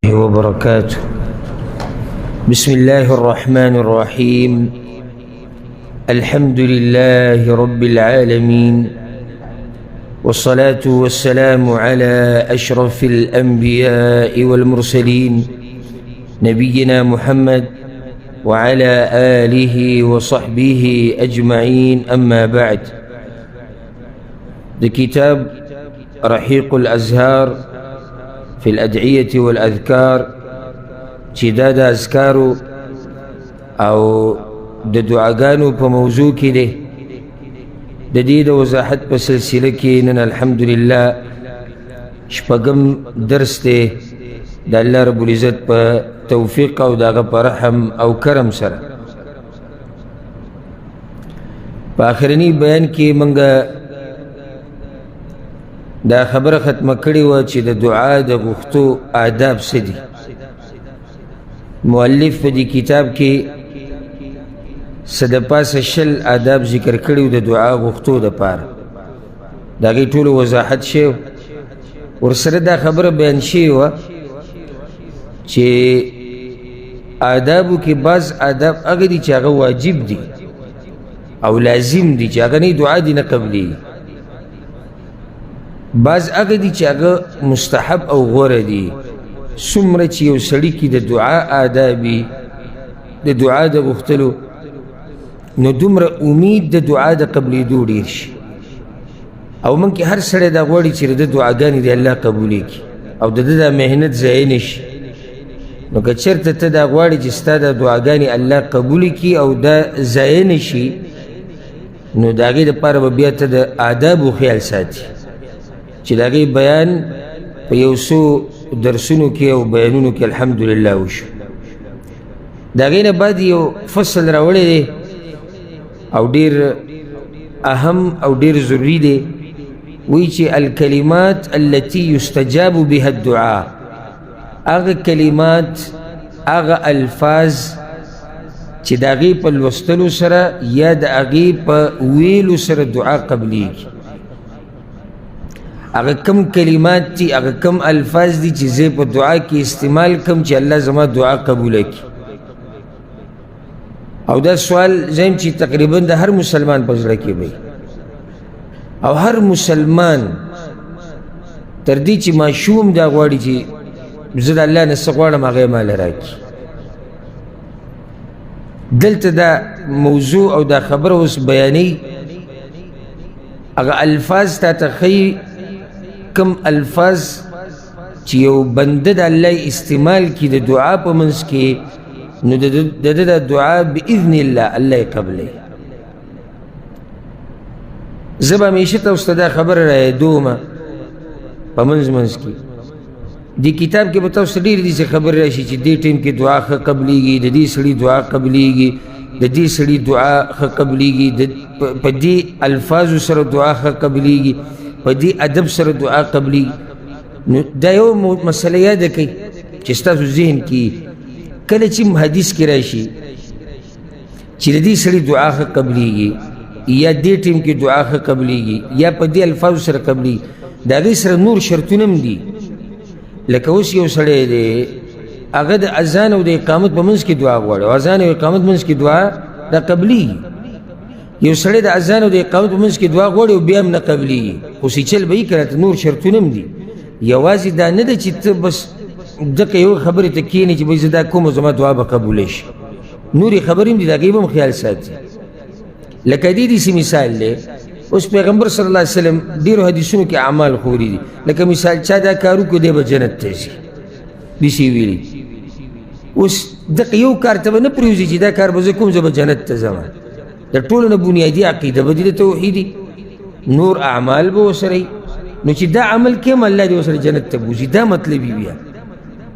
وبركاته. بسم الله الرحمن الرحيم. الحمد لله رب العالمين، والصلاة والسلام على أشرف الأنبياء والمرسلين، نبينا محمد وعلى آله وصحبه أجمعين، أما بعد. د کتاب رحيق الأزهار في الأدعية والأذكار، چې دا د اذکارو او د دعاګانو په موضوع کې دی، د دې د وضاحت په سلسله کې نن الحمدلله شپږم درس دی، د الله رب العزت په توفیق او د هغه په رحم او کرم سره. په آخرني بیان کې موږ دا خبره ختمه کړې وه چې د دعا د غوښتو آداب څه دي. مؤلف په دې کتاب کې څه د پاسه 20 آداب ذکر کړي د دعا غوښتو دپاره، د هغې ټولو وضاحت شوی. ورسره دا خبره بیان شوې وه چې آدابو کې بعض آداب هغه دي چې هغه واجب دي او لازم دي، چې هغه نه دعا دي نه قبلیږي. بعض هغه دي چې هغه مستحب او غوره دي. څومره چې یو سړي کې د دعا آداب وي، د دعا د غوښتلو، نو دومره امید د دعا د قبلېدو ډېر شي. او موږ کې هر سړی دا غواړي چې د دعاګانې دې الله قبولې کړي او د ده دا محنت ضایع نه شي. نو که چېرته ته دا غواړې چې ستا دا دعاګانې الله قبولې کړي او دا ضایع نه شي، نو د هغې دپاره به بیا ته د آدابو خیال ساتي، چې د هغې بیان په یو څو درسونو کې او بیانونو کې الحمدلله وشو. د هغې نه بعد یو فصل راوړی دی او ډېر اهم او ډېر ضروري دی. وایي چې الکلمات التي يستجاب بها الدعاء، هغه کلمات، هغه الفاظ چې د هغې په لوستلو سره یا د هغې په ویلو سره دعا قبلیږي. هغه کم کلمات دي، هغه کم الفاظ دي چې زه په دعا کې استعمال کم چې الله زما دعا قبوله کړي. او دا سوال زم چې تقریبا د هر مسلمان په زړه کې وي، او هر مسلمان تر دې چې ماشوم دا غواړي چې زه د الله نه څه غواړم هغه یې ماله راکړي. دلته دا موضوع او دا خبره اوس بیانوي. هغه الفاظ تا ته ښیي، کم الفاظ چې یو بنده د الله استعمال کړي د دعا په منځ کې، نو د ده د دعا باذن الله الله یې قبلوي. زه به همیشه تاسو ته دا خبره رایادومه په منځ منځ کې. دې کتاب کې به تاسو ته ډېرې داسې خبرې راشي چې دې ټیم کې دعا ښه قبلیږي، د دې سړي دعا قبلیږي، د دې سړي دعا ښه قبلیږي، په دې الفاظو سره دعا ښه قبلیږي، په دې ادب سره دعا قبلیږي. نو دا یو مسله یاده کړئ چې ستاسو ذهن کې کله چې حدیث کې راشي چې د دې سړي دعا ښه قبلیږي، یا دې ټیم کې دعا ښه قبلیږي، یا په دې الفاظو سره قبلیږي، د هغې سره نور شرطونه هم دي. لکه اوس یو سړی دی، هغه د اذان او د اقامت په منځ کې دعا غواړي، او اذان او اقامت منځ کې دعا دا قبلیږي. یو سړی د اذان او د اقامت په منځ کې دعا غواړي او بیا هم نه قبلیږي، خو سیچل به یې کړه ته نور شرطونه هم دي. یوازې دا نه ده چې ته بس دغه یو خبرې ته کښېنې چې بس زه دا کوم زما دعا به قبوله شي. نورې خبرې هم دي، د هغې به هم خیال ساتي. لکه دې داسې مثال دی، اوس پیغمبر صلی الله علیه وسلم ډېرو حدیثونو کې اعمال ښوولي دي. لکه مثال چا دا کار وکړو دی به جنت ته ځي، داسې یې ویلي. اوس دغه یو کار ته به نه پرېوځي چې دا کار به زه کوم زه به جنت ته ځم. د ټولو نه بنیادي عقیده به دي د توحیدي، نور اعمال به ورسره وي. نو چې دا عمل کوي هم الله دې ورسره جنت ته بوځي، دا مطلب یې. بیا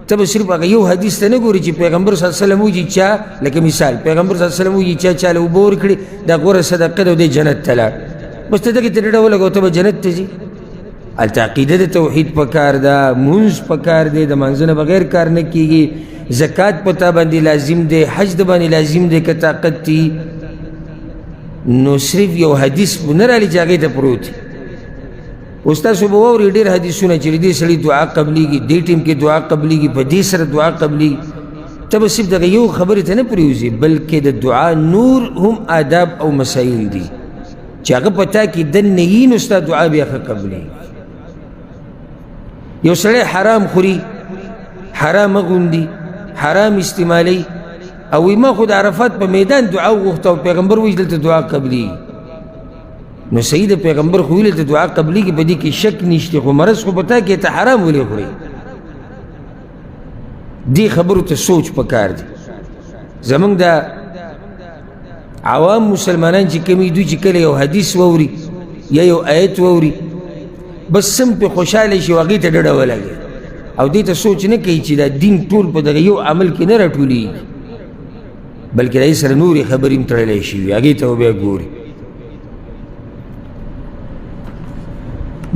ته به صرف هغه یو حدیث ته نه ګوري چې پیغمبر صلی الله علیه وسلم وایي چا، لکه مثال پیغمبر صلی الله علیه وسلم وایي چا چا له اوبه ورکړي دا غوره صدقه ده او دی جنت ته لاړ، بس ته دغې ته ډډه ولګوه ته به جنت ته ځي. هلته عقیده د توحید پکار ده، مونځ پکار دی، د مانځه نه بغیر کار نه کیږي، زکات په تا باندې لازم دی، حج د باندې لازم دی که طاقت دی. نو صرف یو حدیث نه رالی چې هغې ته پروت. اوس تاسو به واورئ ډېر حدیثونه چې د دې سړي دعا قبلېږي، دې ټیم کې دعا قبلېږي، په دې سره دعا قبلېږي. ته به صرف دغه یو خبرې ته نه پرېوځي، بلکې د دعا نور هم آداب او مسایل دي چې هغه په تا کې دننه یي، نو ستا دعا بیا ښه قبلېږي. یو سړی حرام خوري، حرام اغوندي، حرام استعمالوي، او وایي ما خو د عرفات په میدان دعا وغوښته او پیغمبر وایي دلته دعا قبلېږي. نو صحیح ده، پیغمبر خو ویلي ته دعا قبلېږي، په دې کې شک نشته، خو مرض خو په تا کې، ته حرام ولې خورې؟ دې خبرو ته سوچ پکار دی. زمونږ د عوام مسلمانان چې کومې دوی چې کله یو حدیث واوري یا یو آیت واوري، بس سم پې خوشحاله شي او هغې ته ډډه ولګوي، او دې ته سوچ نه کوي چې دا دین ټول په دغه یو عمل کې نه راټولېږي، بلکې د هغې سره نورې خبرې هم تړلی شوي، هغې ته به بیا ګوري.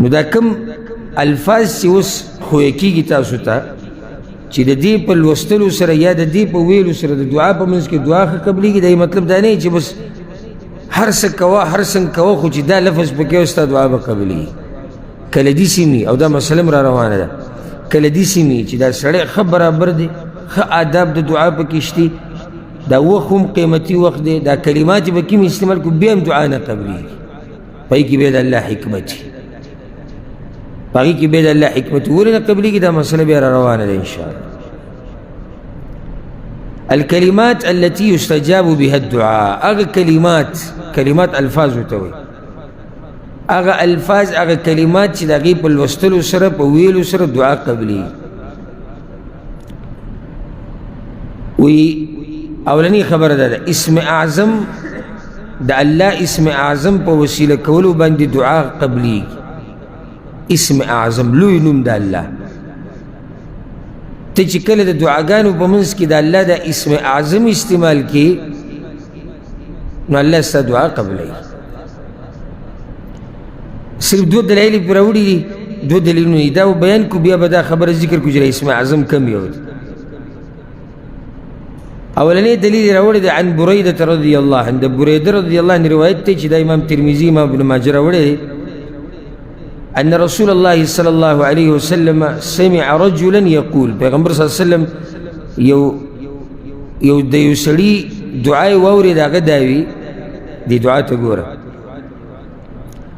نو دا کوم الفاظ چې اوس ښویه کېږي تاسو ته، چې د دې په لوستلو سره یا د دې په ویلو سره د دعا په منځ کې دعا ښه قبلېږي، دا یې مطلب دا نه چې بس هر څه کوه هر څنګه کوه، خو چې دا لفظ پکې وي ستا دعا به قبلېږي. کله داسې وي، او دا مسله هم را روانه ده، کله داسې وي چې دا سړی ښه برابر دی، ښه آداب د دعا پکې شتي، دا وخت هم قیمتي وخت دی، دا کلمات یې پکې هم استعمال کړو، بیا هم دعا نه قبلېږي. په هغې کې بیا د الله حکمت وي، په هغې کې بیا د الله حکمت وي. ولې نه قبلېږي؟ دا مسله بیا را روانه ده انشاءالله. الكلمات التي يستجاب بها الدعاء، هغه کلمات، کلمات الفاظ ته وایي، هغه الفاظ هغه کلمات چې د هغې په لوستلو سره په ویلو سره دعا قبلېږي. وی اولنی خبره ده، اسم اعظم، د الله اسم اعظم په وسیله کولو باندې دعا قبلېږي. اسم اعظم لوی نوم د الله، ته چې کله د دعاګانو په منځ کې د الله د اسم اعظم استعمال کې، نو الله ستا دعا قبلوي. صرف دوه دلایل یې پرې راوړي دي، دوه دلیلونه دي، دا بیان کړو، بیا به دا خبره ذکر کړو چې اسم اعظم کم یو دی. اولنی دلیل یې راوړی دی عن بریدة رضی الله عنه، د بریده رضی الله عنه روایت دی چې دا امام ترمذي امام ابن ماجه راوړی دی، ان رسول الله صلی الله علیه وسلم سمع رجلا یقول، پیغمبر صلی الله علیه وسلم یو د یو سړي دعا یې واورېده، هغه دا وي، دې دعا ته ګوره.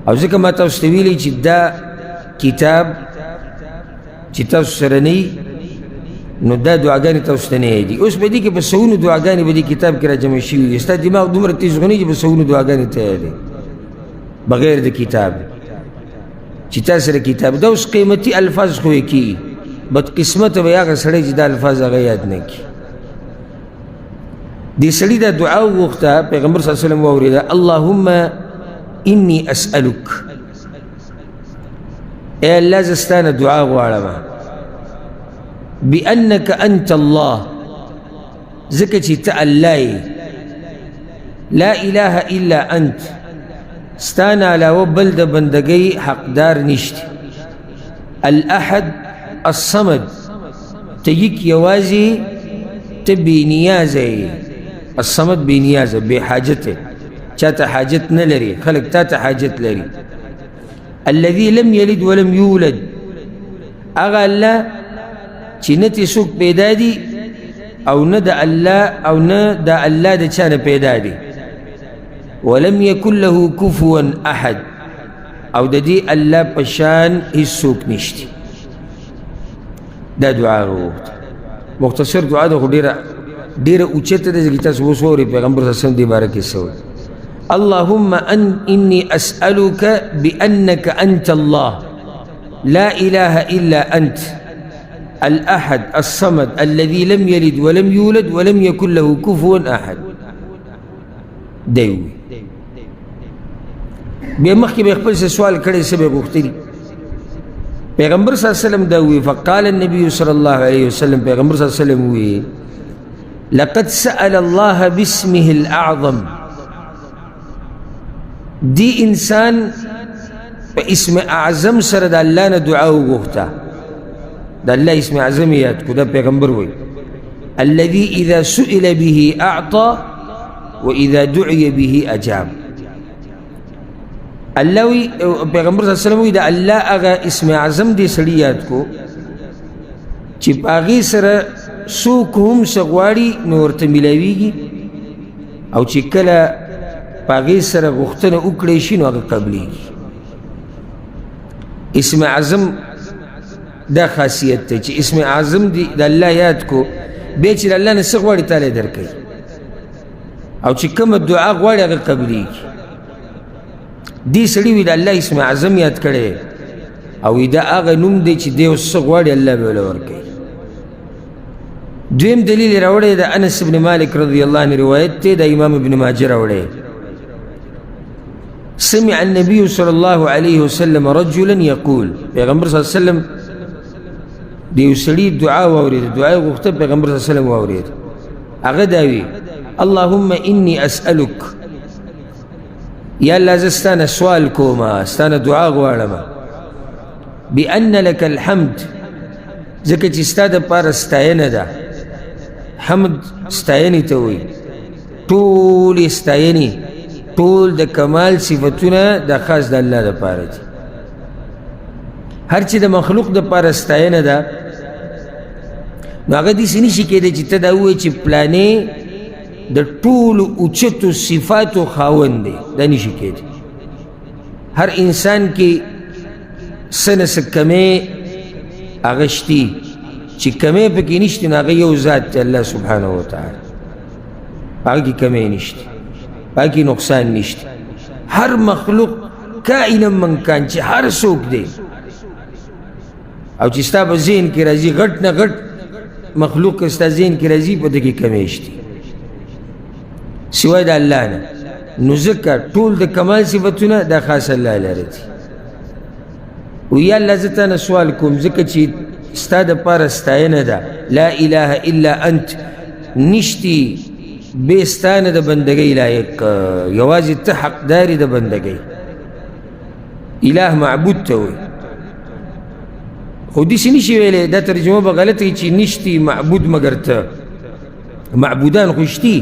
او ځکه ما تاسو ته ویلي چې دا کتاب چې تاسو سره نه نو دا دعاګانې تاسو ته نه یادي. اوس په دې کې په سوونو دعاګانې په دې کتاب کې راجمع شوي دي، ستا دماغ دومره تېز خو نه چې په سوونو دعاګانې ته یادې بغیر د کتاب چې تا سره کتاب دا اوس قیمتي الفاظ خو یې کېږي. بدقسمته به هغه سړی چې دا الفاظ هغه یاد نه کړي. دې سړي دا دعا وغوښته، پیغمبر صلی الله علیه وسلم واورېده، اللهم انی اسألک، ای الله زه ستا نه دعا غواړم، بأنک انت الله، ځکه چې ته الله یې، لا اله الا انت، ستا نه علاوه بل د بندګۍ حقدار نشته، الاحد الصمد، ته یک یوازې، ته بې نیازه یې، الصمد بې نیازه، بې حاجته، چاته حاجت نه لري، خلک تا ته حاجت لري، الذي لم يلد ولم يولد، هغه الله چې نه ترې څوک پیدا دي او نه د الله او نه د الله د چا نه پیدا دي، ولم يكن له كفوا احد، او د دې الله په شان هیڅوک نشته. دا دعا وغوښته، مختصر دعا ده خو ډېره ډېره اوچته ده، ځکه تاسو اوس واورئ پیغمبر صلی الله علیه وسلم دې باره کې څه وایي، اللهم إني أسألك بأنك أنت الله لا إله إلا أنت الأحد الصمد الذي لم يلد ولم يولد ولم يكن له كفوا أحد. دی ووایي. بیا مخکې به یې خپل څه سوال کړی، څه به یې غوښتلي. پیغمبر صلی الله علیه وسلم دا ووایي، فقال النبي صلی الله علیه وسلم، پیغمبر صلی الله علیه وسلم ووایي، لقد سأل الله باسمه الأعظم، دی انسان په اسم اعظم سره د الله نه دعا وغوښته، د الله اسم اعظم یې یاد کړو، دا پیغمبر وایي، الذي اذا سئل به اعطى واذا دعي به اجاب. الله وی، پیغمبر صلی الله علیه وسلم وی، د الله هغه اسم اعظم دې سړي یاد کو چې په هغې سره څوک هم څه غواړي نو ورته میلاویږي، او چې کله په هغې سره غوښتنه وکړی شي نو هغه قبلیږي. اسم اعظم دا خاصیت دی چې اسم اعظم دی د الله یاد کو، بیا چې د الله نه څه غواړي تاله یې درکوي، او چې کومه دعا غواړي هغه قبلیږي. دې سړي وي د الله اسم اعظم یاد کړی او دا هغه نوم دی چې دی اوس څه غواړي الله به ورله ورکوي. دویم دلیل یې راوړی د انس بن مالک رضی الله عنه روایت دی، د امام ابن ماجه راوړی. سمع النبي صلى الله عليه وسلم رجلا يقول، پیغمبر صلی الله علیه وسلم د یو سړي دعا واورېده، دعا یې غوښته، پیغمبر صلی الله علیه وسلم واورېده. هغه دا وي: اللهم إني أسألك، یا الله زه ستا نه سوال کوم، ستا نه دعا غواړم، بأن لك الحمد، ځکه چې ستا دپاره ستاینه ده. حمد ستاینې ته وایي، ټولې ستاینې، ټول د کمال صفتونه د خاص د الله دپاره دي. هر چې د مخلوق دپاره ستاینه ده نو هغه داسې نشي کېدی چې ته دا ووایې چې پلانې د ټولو اوچتو صفاتو خاوند دی، دا نشي کېدی. هر انسان کې څه نه څه کمی هغه شتي، چې کمی پکې نشته نو هغه یو ذات دی الله سبحانه وتعالی، هغه کې کمی نشته، هغه کې نقصان نشته. هر مخلوق کائنا من کان چې هر څوک دی، او چې ستا په ذهن کې راځي غټ نه غټ مخلوق که ستا ذهن کې راځي په ده کې کمی شته سوای د الله نه. نو ځکه ټول د کمال صفتونه دا خاص الله لره دي. ویا الله زه تا نه سوال کوم ځکه چې ستا دپاره ستاینه ده، لا اله الا انت، نشتي بې ستا نه د بندګۍ لایق، یوازې ته حقدار د بندګۍ. اله معبود ته وایي، خو داسې نشي ویلی، دا ترجمه به غلطه وي چې نشتي معبود مګر ته. معبودان خو شتي،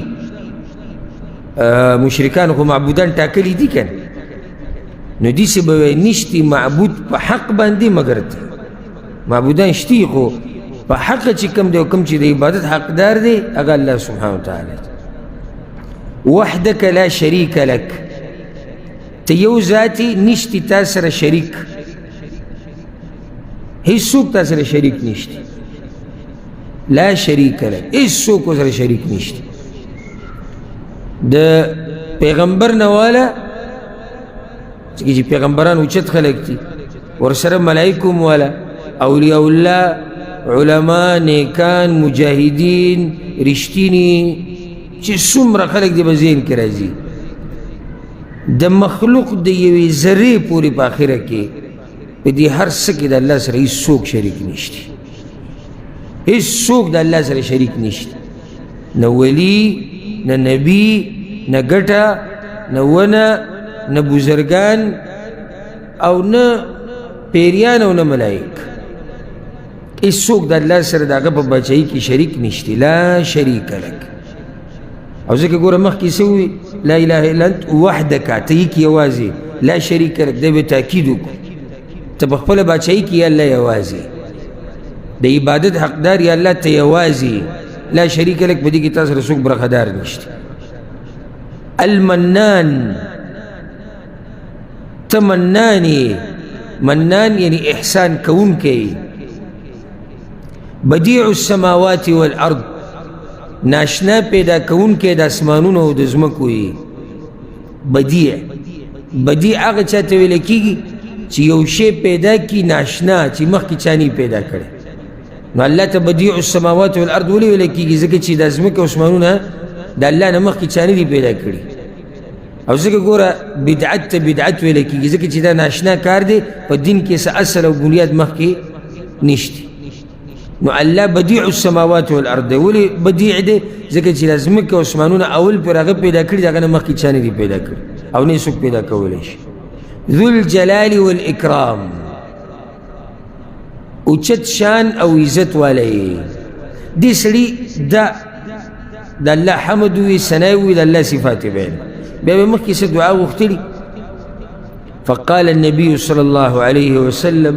مشرکان خو معبودان ټاکلي دي که نه، نو داسې به وایي نشتي معبود په حق باندې مګر ته. معبودان شتي خو په حق چې کوم دی او کوم چې د عبادت حقدار دی هغه الله سبحانه وتعالی دی. وحدک لا شریک لک، ته یو ذاتي نشتي تا سره شریک، هیڅوک تا سره شریک نشتی، لا شریک لک، هیڅوک سره شریک نشتی. د پیغمبر نه واله چې پیغمبران اوچت خلک دي، ورسره ملایکو هم واله، اولیاء الله، علما، نیکان، مجاهدین، رښتیني، چې څومره خلک دي به ذهن کې راځي. د مخلوق د یوې ذرې پورې په آخره کې په دې هر څه کې د الله سره هیڅوک شریک نشتی، هیڅوک د الله سره شریک نشتی، نه ولی، نه نبی، نه ګټه، نه ونه، نه بزرګان، او نه پیریان، او نه ملایک. هیڅوک د الله سره د هغه په بچایي کې شریک نشتی، لا شریک لک. او ځکه ګوره مخکې څه ووي؟ لا اله الا انت وحدک، ته یې کې یوازې، لا شریک لک، دی به تاکید وکړو ته په خپله باچایي کې یا الله یوازې، د عبادت حقدار یا الله ته یوازې، لا شریک لک، په دې کې تا سره څوک برخهدار نشته. المنان، ته منان یې، منان یعنی احسان کوونکی. بدیع السماوات والارض، ناشنا پیدا کوونکی د اسمانونو او د ځمکو یې. بدیع، بدیع هغه چا ته ویل کېږي چې یو شی پیدا کړي ناشنا، چې مخکې چا نه پیدا کړی. نو الله ته بدیع السماوات والارض ولې ویل کېږي؟ ځکه چې د ځمکې او اسمانونه د الله نه مخکې چا نه دي پیدا کړي. او ځکه ګوره بدعت ته بدعت ویل کېږي، ځکه چې دا ناشنا کار دی، په دین کې څه اصل او بنیاد مخکې نشته. نو الله بدیع السماوات والارض دی. ولې بدیع دی؟ ځکه چې د ځمکې او اسمانونه اول پر هغه پیدا کړي، د هغه نه مخکې چا نه دي پیدا کړي او نه یې څوک پیدا کولی شي. ذو الجلال والاکرام، اوچت شان او عزت والی. دې سړي دا د الله حمد وي، ثنا وي، د الله صفات بیان. بیا به مخکې څه دعا غوښتلي. فقال النبي صلى الله عليه وسلم،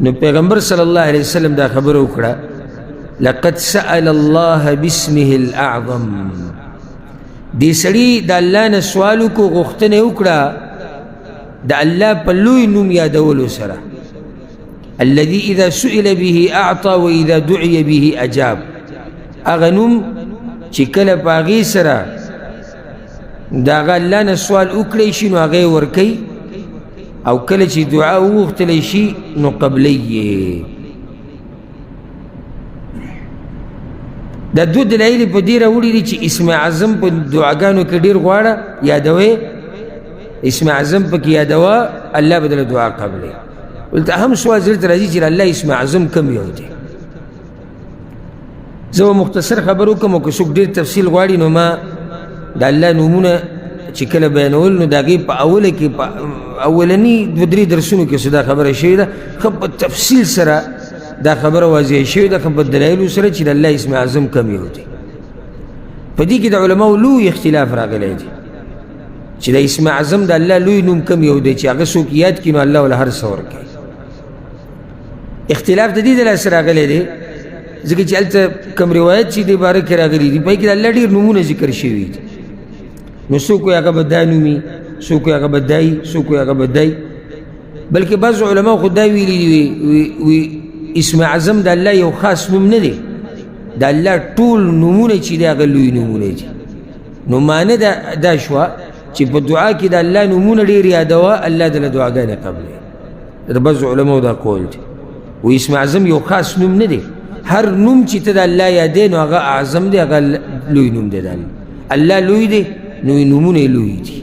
نو پیغمبر صلی الله علیه وسلم دا خبره وکړه، لقد سأل الله باسمه الاعظم. دې سړي د الله نه سوال وکړو، غوښتنه یې وکړه د الله په لوی نوم یادولو سره، الذي إذا سئل به أعطى وإذا دعي به أجاب. هغه نوم چې کله په هغې سره د هغه الله نه سوال وکړی شي نو هغه یې ورکوي، او کله چې دعا وغوښتلی شي نو قبلوي یې. دا دوه دلایل په دې راوړي دي چې اسم اعظم په دعاګانو کې ډېر غواړه یادوې، اسم اعظم پکې یادوه، الله به درله دعا قبلوي. دلته هم سوال زړه ته راځي چې الله اسم اعظم کم یو دی. زه به مختصر خبر وکړم، او که څوک ډېر تفصیل غواړي نو ما د الله نومونه چې کله بیانول نو د هغې په اوله کې په اولني دوه درې درسونو کې څه دا خبره شوې ده، ښه په تفصیل سره دا خبره واضح شوې ده، ښه په دلایلو سره چې د الله اسم اعظم کم یو دی. په دې کې د علماو لوی اختلاف راغلی دی چې د اسم اعظم د الله لوی نوم کم یو دی چې هغه څوک یاد کړي نو الله ورله هر څه ورکوي. اختلاف د دې د لاسه راغلی دی ځکه چې هلته کوم روایت چې دې باره کې راغلي دي په هغې کې د الله ډېر نومونه ذکر شوي دي. نو څوک وایي هغه به دا نومي، څوک وایي هغه به دای، څوک وایي هغه به دای، بلکې بعض علما خو دا ویلي دي وی اسم اعظم د الله یو خاص نوم نه دی، د الله ټول نومونه چې دی هغه لوی نومونه دي. نو معنی دا شوه چې په دعا کې د الله نومونه ډېر یادوه، الله درله دعاګانې قبلوي. د بعضو علماو دا قول دی. و اسم اعظم یو خاص نوم نه دی، هر نوم چې ته د الله یادې نو هغه اعظم دی، هغه لوی نوم دی. د الله لوی دی نو نومونه یې لوی دي.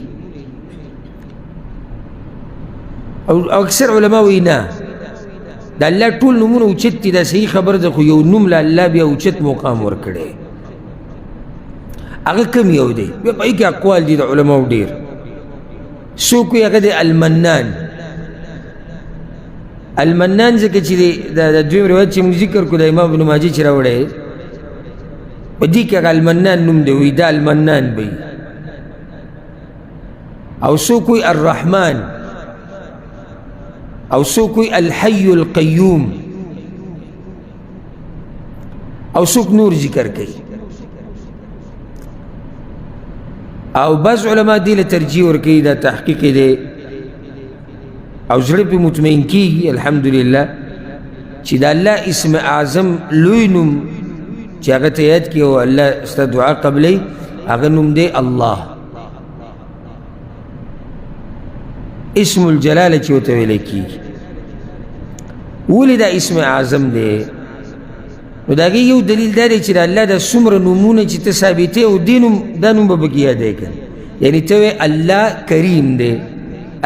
او اکثر علما وایي نه، د الله ټول نومونه اوچت دي، دا صحیح خبره ده، خو یو نوم له الله بیا اوچت مقام ورکړی، هغه کوم یو دی؟ بیا په هغې کې اقوال دي د علماو ډېر. څوک وایي هغه دی المنان. المنان ځکه چې د دویم روایت چې موږ ذکر کړو د امام ابن ماجه چې راوړی په دې کې هغه المنان نوم دی، وایي دا المنان به وي. او څوک وایي الرحمن، او څوک وایي الحي القیوم، او څوک نور ذکر کوي. او بعض علما دې له ترجیح ورکوي، دا تحقیق دی او زړه پې مطمئن کېږي الحمدلله چې د الله اسم اعظم لوی نوم چې هغه ته یاد کړي او الله ستا دعا قبلوي، هغه نوم دی الله، اسم الجلاله چې ورته ویلی کېږي. ولې دا اسم اعظم دی؟ نو د هغې یو دلیل دا دی چې د الله دا څومره نومونه چې ته ثابتې او دې نوم دا نوم به پکې یادوې که نه، یعنې ته وایې الله کریم دی،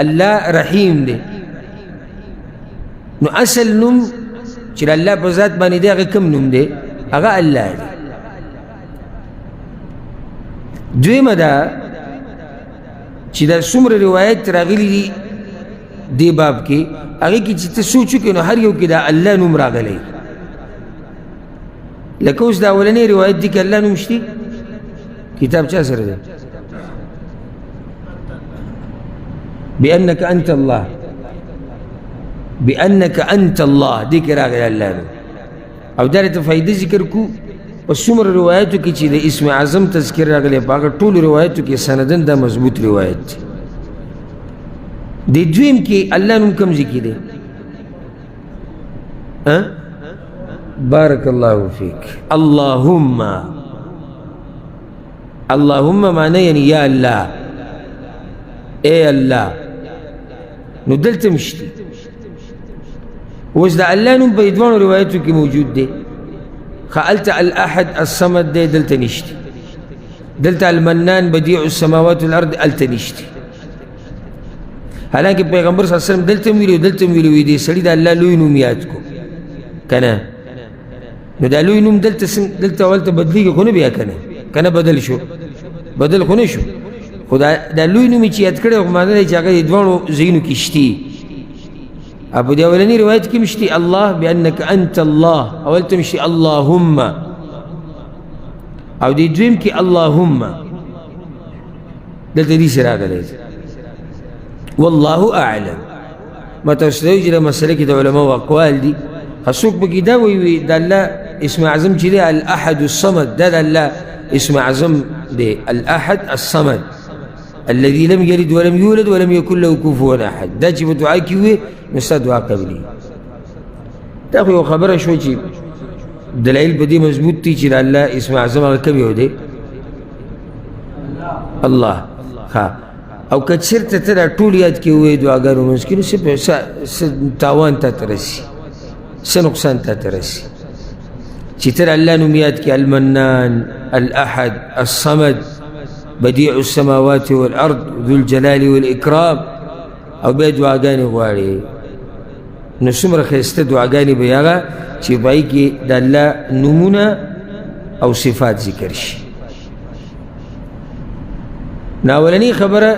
الله رحیم دی، نو اصل نوم چې د الله په ذات باندې دی هغه کوم نوم دی؟ هغه الله دی. دویمه دا چې دا څومره روایت راغلي دي دې باب کې، هغې کې چې ته سوچ وکړې نو هر یو کې دا الله نوم راغلی. لکه اوس دا اولنی روایت دی کې الله نوم شته، کتاب چا سره دی؟ بأنك أنت الله، بأنك أنت الله، دې کې راغلی الله نوم. او دا راته فایده ذکر کو په څومره روایتو کې چې د اسم اعظم تذکر راغلی په هغه ټولو روایتو کې سنداً دا مضبوط روایت دی. د دویم کې الله نوم کوم ځای کې دی؟ بارک الله فیک. اللهم، اللهم معنی یعنی یا الله، ای الله. نو دلته هم شته. اوس د الله نوم په دواړو روایتو کې موجود دی. ښه هلته الاحد الصمد دی، دلته نشته. دلته المنان بدیع السماوات والارض، هلته نشته. حالانکه پیغمبر صلی الله علیه وسلم دلته هم ویلي دلته هم ویلي، وایي دې سړي د الله لوی نوم یاد کړو که نه. نو دا لوی نوم دلته دلته او هلته بدلېږي خو نه بیا که نه، که نه بدل شو، بدل خو نه شو، خو دا لوی نوم یې چې یاد کړی خو معنی دی چې هغه د دواړو ځایونو کې شتي. په دې اولني روایت کې هم شتي الله بأنك أنت الله، او هلته هم شتي اللهم، او دې دویم کې اللهم، دلته دې سره راغلی دی. والله اعلم. ما تاسو ته ویل چې دا مسله کې د علماو اقوال دي. څوک پکې دا وایي د الله اسم اعظم چې دی الاحد الصمد، دا د الله اسم اعظم دی، الاحد الصمد الذي لم يلد ولم يولد ولم يكن له كفوا احد. دا چې په دعا کې وي نو ستا دعا قبلېږي. دا خو یو خبره شوه چې دلایل په دې مضبوط دي چې د الله اسم اعظم هغه کوم یو دی؟ الله. ښه، او که چېرته ته دا ټول یاد کې ووایې دعاګانو منځ کې، نو څه تاوان تا ته رسي، څه نقصان تا ته رسي؟ چې ته د الله نوم یاد کړې، المنان، الاحد، الصمد، بدیع السماوات والارض، ذو الجلال والاکرام، او بیا دعاګانې غواړې، نو څومره ښایسته دعاګانې به یې هغه چې په هغې کې د الله نومونه او صفات ذکر شي. نو اولنۍ خبره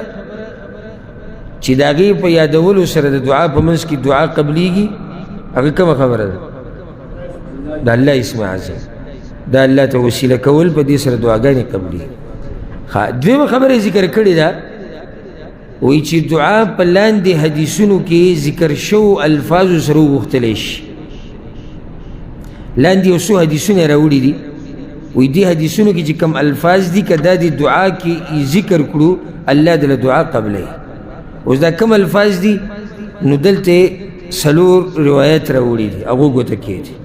چې د هغې په یادولو سره د دعا په منځ کې دعا قبلیږي، هغه کومه خبره ده؟ د الله اسم اعظم، د الله ته وسیله کول، په دې سره دعاګانې قبلیږي. ښه، دویمه خبره یې ذکر کړې ده، وایي چې دعا په لاندې حدیثونو کې ذکر شوو الفاظو سره وغوښتلی شي. لاندې یو څو حدیثونه یې راوړي دي، وایي دې حدیثونو کې چې کوم الفاظ دي که دا دې دعا کې ذکر کړو الله دې له دعا قبلوي. اوس دا کوم الفاظ دي؟ نو دلته څلور روایت راوړي دي، هغو ګوته کېږي.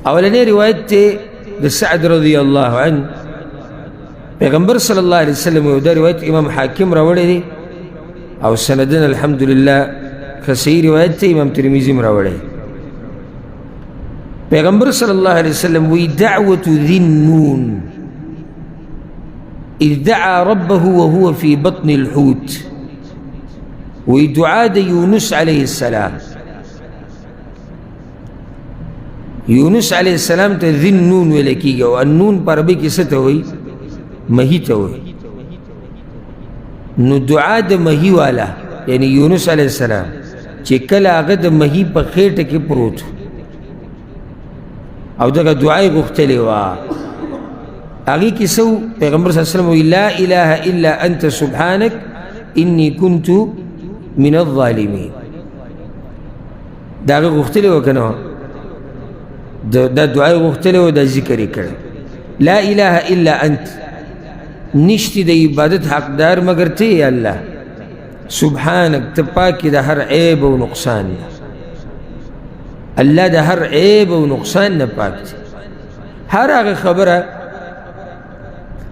اولنی روایت ته د سعد رضی الله عنه، پیغمبر صلی الله علیه وسلم، یو دا روایت امام حاکم راوړی دی او سندن الحمدلله ښه صحیح روایت دی، امام ترمذي هم راوړی. پیغمبر صلی الله علیه وسلم وی دعوة ذي النون اذ دعا ربه وهو في بطن الحوت. وی دعا د یونس علیه السلام، یونس علیه السلام ته ذی النون ویل کېږي، او النون په عربي کې څه ته وایي؟ مهي ته وایي. نو دعا د مهي والا یعنی یونس علیه السلام چې کله هغه د مهي په خېټه کې پروت او دغه دعا یې غوښتلې وه، هغې کې څه پیغمبر صلی الله علیه وسلم وایي لا اله الا انت سبحانک انی کنت من الظالمین. دا هغه غوښتلې وه که نه؟ دا دعا یې غوښتلې وه، دا ذکر یې کړی، لا اله الا انت، نشتی د عبادت حقدار مګر ته یا الله، سبحانک، ته پاک یې د هر عیب او نقصان نه. الله د هر عیب او نقصان نه پاک دی. هر هغه خبره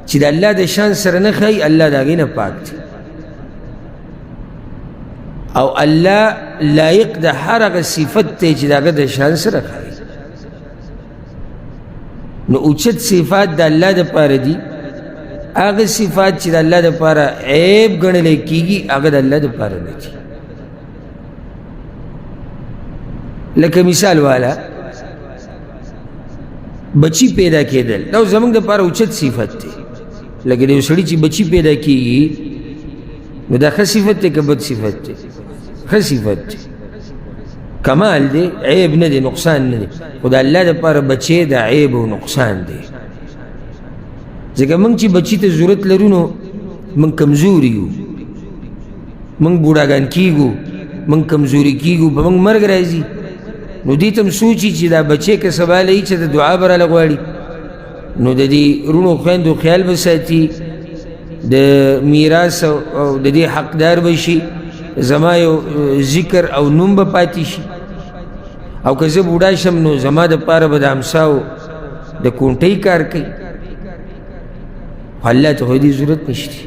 چې د الله د شان سره نه ښایي، الله د هغې نه پاک دی، او الله لایق د هر هغه صفت دی چې د هغه د شان سره ښایي. نو اوچت صفات د الله دپاره دي، هغه صفات چې د الله دپاره عیب ګڼلی کېږي هغه د الله دپاره نه دي. لکه مثال والا بچی پیدا کېدل، دا زموږ دپاره اوچت صفت دی. لکه د یو سړي چې بچی پیدا کېږي نو دا ښه صفت دی که بد صفت دی؟ ښه صفت دی، کمال دی، عیب نه دی، نقصان نه دی. خو د الله دپاره بچی د عیب او نقصان دی، ځکه موږ چې بچي ته ضرورت لرو نو موږ کمزوري یو، موږ بوډاګان کیږو، موږ کمزوري کیږو، په موږ مرګ راځي. نو دې ته هم سوچي چې دا بچی که سبا له چې د دعا به راله غواړي، نو د دې وروڼو خویندو خیال به ساتي، د میراث او د دې حقدار به شي، زما یو ذکر او نوم به پاتې شي، او که زه بوډا شم نو زما دپاره به د همساو د کونټۍ کار کوي. خو الله ته خو دې ضرورت نشته.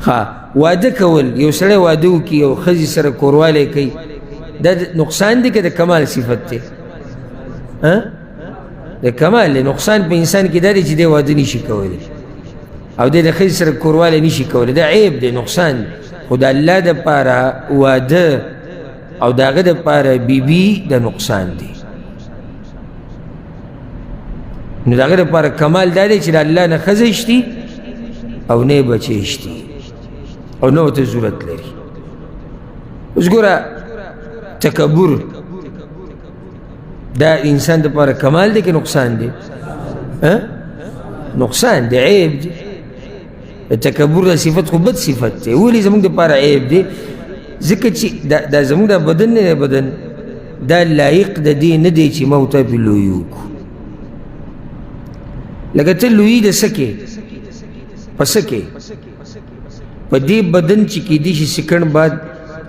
ښه، واده کول، یو سړی واده وکړي او ښځې سره کوروالی کوي، دا نقصان دی که د کمال صفت دی؟ د کمال دی. نقصان په انسان کې دا دی چې دی واده نشي کولی او دی د ښځې سره کوروالی نشي کولی، دا عیب دی، نقصان دی. خو د الله دپاره واده او د هغه دپاره بیبي د نقصان دی. نو د هغه دپاره کمال دا دی چې د الله نه ښځه شتي او نه یې بچی شتي او نه ورته ضرورت لري. اوس ګوره تکبر دا انسان دپاره کمال دی که نقصان دی؟ نقصان دی، عیب دی. د تکبر دا صفت خو بد صفت دی. ولې زموږ دپاره عیب دی؟ ځکه چې دا زموږ دا بدن نه دی، بدن دا لایق د دې نه دی چې ما او تا پرې لویي وکړو. لکه ته لویي د څه کې؟ په څه کې؟ په دې بدن چې کېدی شي سکڼ باد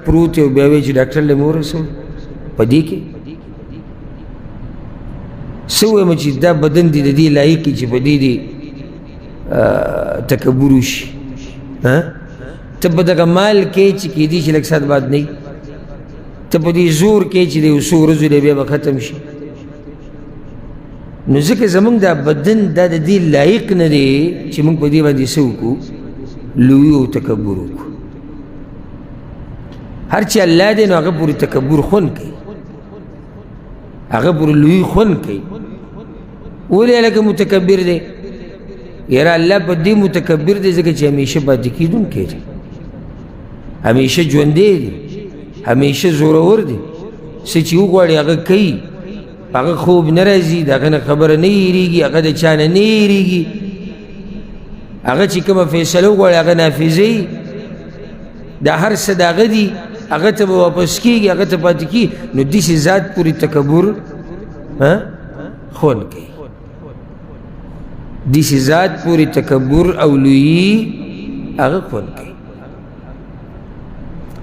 پروت دی او بیا وایي چې ډاکټر له مې ورسوه. په دې کې څه ووایم چې دا بدن دې د دې لایق چې په دې دې تکبر وشي؟ ته په دغه مال کې چې کېدی شي لږ ساعت بعد نه، ته په دې زور کې چې د یو څو ورځو دی بیا به ختم شي. نو ځکه زموږ دا بدن دا د دې لایق نه دی چې موږ په دې باندې څه وکړو؟ لوی او تکبر وکړو. هر چې الله دی نو هغه پورې تکبر خوند کوي، هغه پورې لوی خوند کوي. ولې هلکه متکبر دی؟ یاره الله په دې متکبر دی ځکه چې همیشه پاتې کېدونکی دی، همیشه ژوندی دی، همیشه زورور دی. څه چې وغواړي هغه کوي، هغه خوب نه راځي، د هغه نه خبره نه هېرېږي، هغه د چا نه نه هېرېږي، هغه چې کومه فیصله وغواړي هغه نافذوي. دا هر څه د هغه دي، هغه ته به واپس کېږي، هغه ته پاتې کېږي. نو داسې ذات پورې تکبر خوند کوي، داسې ذات پورې تکبر او لویي هغه خوند کوي.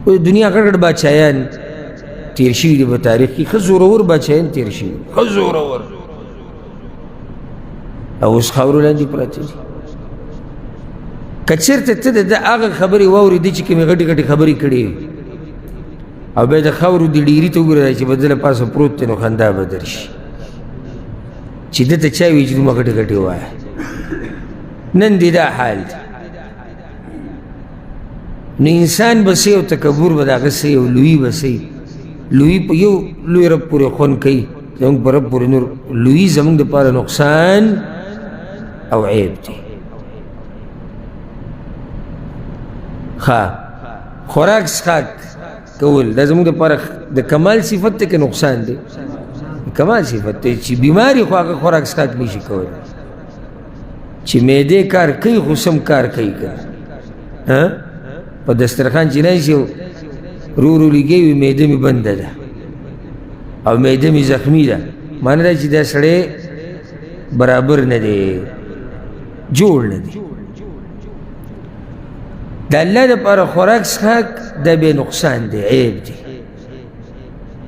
او د دنیا غټ غټ باچایان تېر شوي دي په تاریخ کې، ښه زورور باچایان تېر شوي، ښه زورور، او اوس خاورو لاندې پراته دي. که چېرته ته د ده هغه خبرې واورېدې چې کومې غټې غټې خبرې کړې او بیا د خاورو د ډېري ته وګوره چې په ده له پاسه پروت دی، نو خندا به درشي چې ده ته چا وي چې دومره غټې غټې وایه. نن دې دا حال دی. نو انسان به څه او تکبر به د هغه څه او لویي به څه، لویي په یو لوی رب پورې خوند کوي، زموږ په رب پورې نور لویي زموږ دپاره نقصان او عیب دی. ښه خوراک څښاک کول دا زموږ دپاره د کمال صفت دی که نقصان دی؟ کمال صفت دی. چې بیماري خو هغه خوراک څښاک نشي کولی، چې معدې کار کوي خو سم کار کوي که نه، په دسترخوان چې ناست یو رو رو لګوي وي معده مې بنده ده او معده مې زخمي ده، معنی دا چې دا سړی برابر نه دی، جوړ نه دی. د الله دپاره خوراک څښاک دا بیا نقصان دی، عیب دی،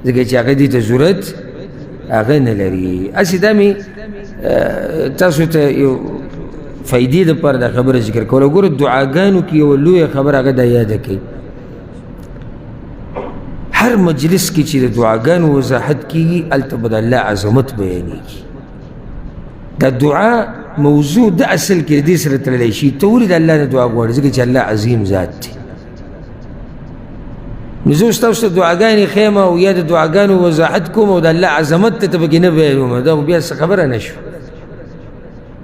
ځکه چې هغه دې ته ضرورت هغه نه لري. هسې دا مې تاسو ته یو فایدې دپاره دا خبره ذکر کوله. ګوره دعاګانو کې یوه لویه خبره هغه دا یاده کوي، هر مجلس کې چې د دعاګانو وضاحت کېږي هلته به د الله عظمت بیانېږي. دا دعا موضوع د اصل کې دې سره تړلی شي. ته ولې د الله نه دعا غواړې؟ ځکه چې الله عظیم ذات دی. نو زه اوس تاسو ته دعاګانې ښیم او یا د دعاګانو وضاحت کوم او د الله عظمت ته ته پکې نه بیانوم، دا خو بیا څه خبره نه شوه.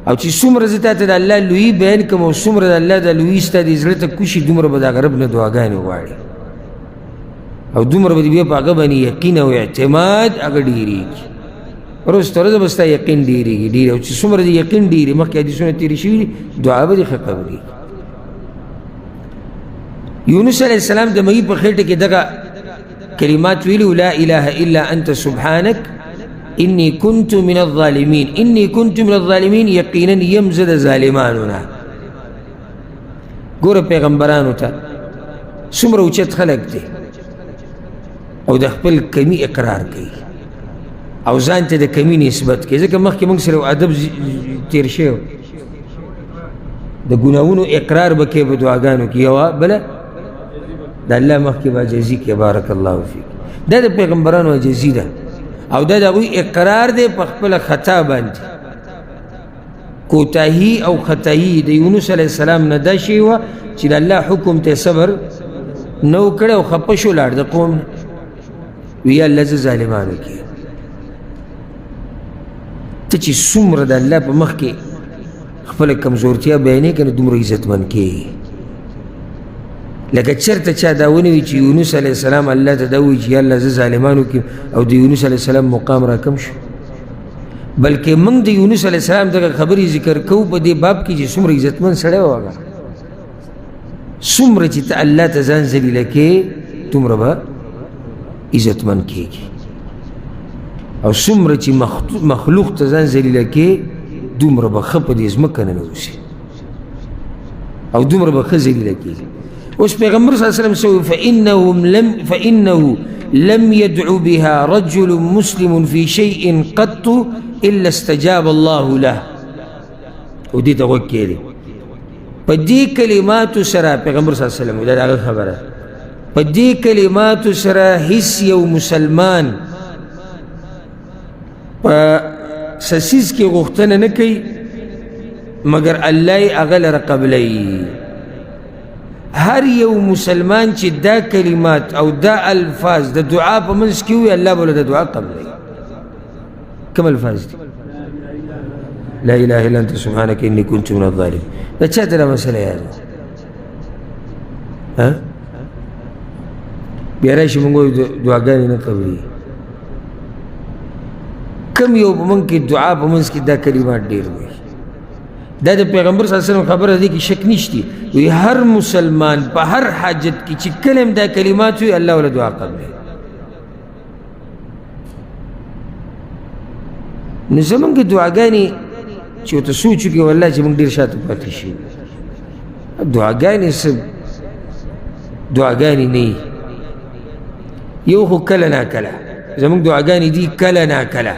او چې څومره زه تا ته د الله لویي بیان کړم او څومره د الله د لویي ستا دې زړه ته کوشي، دومره به د هغه رب نه دعاګانې غواړي او دومره به دې بیا په هغه باندې یقین او اعتماد هغه ډېرېږي. ورځ تر ورځې به ستا یقین ډېرېږي ډېر، او چې څومره دې یقین ډېري، مخکې حدیثونه تېر شوي دي، دعا به دې ښه قبلېږي. یونس علیه السلام د مهي په خېټه کې دغه کلمات ویلي، لا اله الا انت سبحانک انی کنت من الظالمین. انی کنت من الظالمین یقینا یم زه د ظالمانو نه. ګوره پیغمبرانو ته څومره اوچت خلک دی او د خپل کمی اقرار کوي او ځان ته د کمی نسبت کوي، ځکه مخکې موږ سره ادب تېر شوی، د ګناهونو اقرار به کوي په دعاګانو کې. یوه بله د الله مخکې به عاجزي کوي. بارک الله فیک. دا د پیغمبرانو عاجزي ده او دا د هغوی اقرار دی په خپله خطا باندې. کوتاهي او خطایي د یونس علیه السلام نه دا شی وه چې د الله حکم ته صبر نه و کړی او خفه شو لاړ د قوم نه، وی الله زه ظالمانو کې. ته چې څومره د الله په مخ کې خپله کمزورتیا بیانې که نه، دومره عزتمن کېږي. لکه چېرته چا دا ونه وي چې یونس علیه السلام الله ته دا ووایي چې یا الله زه ظالمانو کې، او د یونس علیه السلام مقام راکم شو. بلکې موږ د یونس علیه السلام دغه خبرې ذکر کوو په دې باب کې چې څومره عزتمن سړی و هغه. څومره چې ته الله ته ځان ذلیله کې، دومره به عزتمن کېږي، او څومره چې مخلوق ته ځان ذلیله کې، دومره به ښه په دې ځمکه ننوځي او دومره به ښه ذلیله کېږي. اوس پیغمبر صلی الله علیه وسلم څه وایي؟ فإنه لم يدع بها رجل مسلم في شيء قط إلا استجاب الله له. او دې ته غوږ کښېږدئ. په دې کلماتو سره پیغمبر صلی الله علیه وسلم، دا د هغه خبره، په دې کلماتو سره هیڅ یو مسلمان په څه څیز کې غوښتنه نه کوي مګر الله یې هغه لره قبلوي. هر یو مسلمان چې دا کلمات او دا الفاظ د دعا په منځ کې ووایي، الله به له د دعا قبلوي. کوم الفاظ دي؟ لا اله الا انت سبحانك اني كنت من الظالمين. دا چا ته دا مسله یاده؟ ها، بیا راشي موږ وایو دعاګانې نه قبلېږي. کم یو په موږ کې دعا په منځ کې دا کلمات ډېر وایي. دا د پیغمبر صلی الله علیه وسلم خبره ده کې شک نشتی. وی هر مسلمان په هر حاجت کې چې کله هم دا کلمات وي، الله وله دعا قبلوي. نو زمونږ دعاګانې چې ورته سوچ وکړي، والله چې موږ ډېر شاته پاتې شو. دعاګانې څه دعاګانې نه، یو خو کله ناکله زمونږ دعاګانې دي، کله ناکله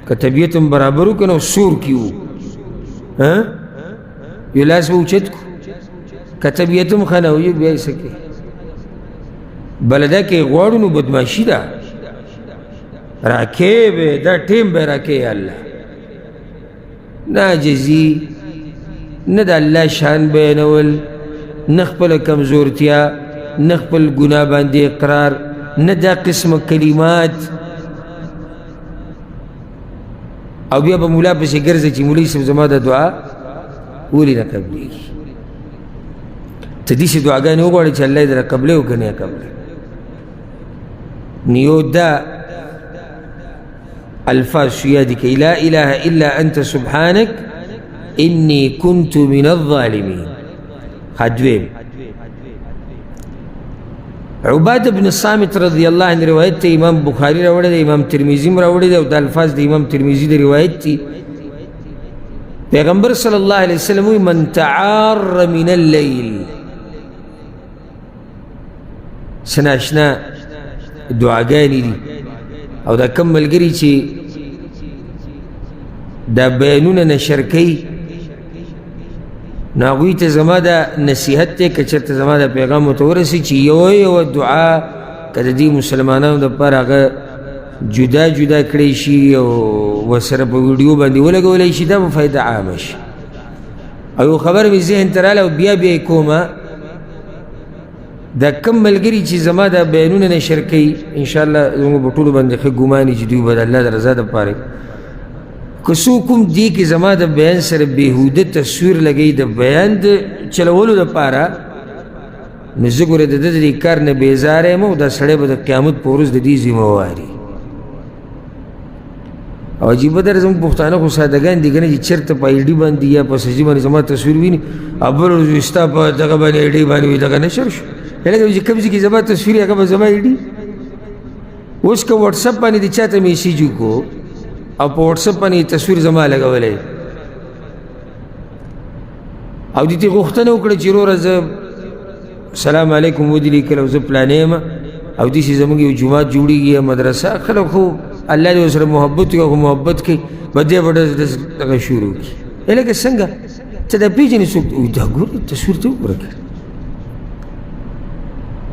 که طبیعت هم برابر وکړو نو سور کې وو، یو لاس به اوچت کړو، که طبیعت هم ښه نه وي بیا یې څه کوي؟ بله دا که غواړو نو بدماشي ده، راکې به دا ټیم به راکې الله، نه عاجزي، نه د الله شان بیانول، نه خپله کمزورتیا، نه خپل ګناه باندې اقرار، نه دا قسمه کلمات. او بیا به مولا پسې ګرځي چې مولوي صاحب زما د دعا ولې نه قبلېږي؟ ته داسې دعاګانې وغواړې چې الله یې درته قبلوي او که نه یې قبلوي. نو یو دا الفاظ شو یادې کوي، لا اله الا انت سبحانك اني كنت من الظالمين. دویم، عباد بن صامت رضی الله عنه روایت ته امام بخاری راوړی دی، امام ترمذي هم راوړی دی، او دا الفاظ د امام ترمذي د روایت دي. پیغمبر صلی الله علیه وسلم وایي من تعار من الليل، څه ناشنا دعاګانې دي. او دا کم ملګري چې دا بیانونه نشر کوي، نو هغوی ته زما دا نصیحت دی که چېرته زما دا پیغام ورته ورسي چې یوه یوه دعا که د دې مسلمانانو دپاره هغه جدا جدا کړی شي او ورسره په ویډیو باندې ولګولی شي، دا به فایده عامه شي. او یو خبره مې ذهن ته راغله او بیا بیا یې کومه، دا کم ملګري چې زما دا بیانونه نشر کوي، انشاءالله زموږ په ټولو باندې ښه ګمان چې دوی به د الله د رضا دپاره، که څوک هم دې کې زما د بیان سره بېهوده تصویر لګوي د بیان د چلولو دپاره، نو زه ګوره د ده د دې کار نه بېزاره یم او دا سړی به د قیامت په ورځ د دې ذمه واري. او عجیبه ده زموږ پښتانه خو سادهګان دي که نه، چې چېرته په آی ډي باندې یا په سجي باندې زما تصویر ویني او بل ورځ وایي ستا په دغه باندې آی ډي باندې وي دغه نشر شو، لکه چې کوم ځای کې زما تصویر هغه به زما آی ډي. اوس که واټساپ باندې د چا ته میسج وکړو او په واټساپ باندې تصویر زما لګولی او دې ته غوښتنه وکړه چې وروره زه سلام علیکم ودې لیکل او زه پلانې یم او داسې زموږ یو جومات جوړېږي یا مدرسه، خلک خو الله دې ورسره محبت وکړي، خو محبت کوي به دی به ډز ډز دغه شروع کړي. لکه څنګه ته دا پېژنې څوک؟ دا ګوره تصویر ته وګوره که.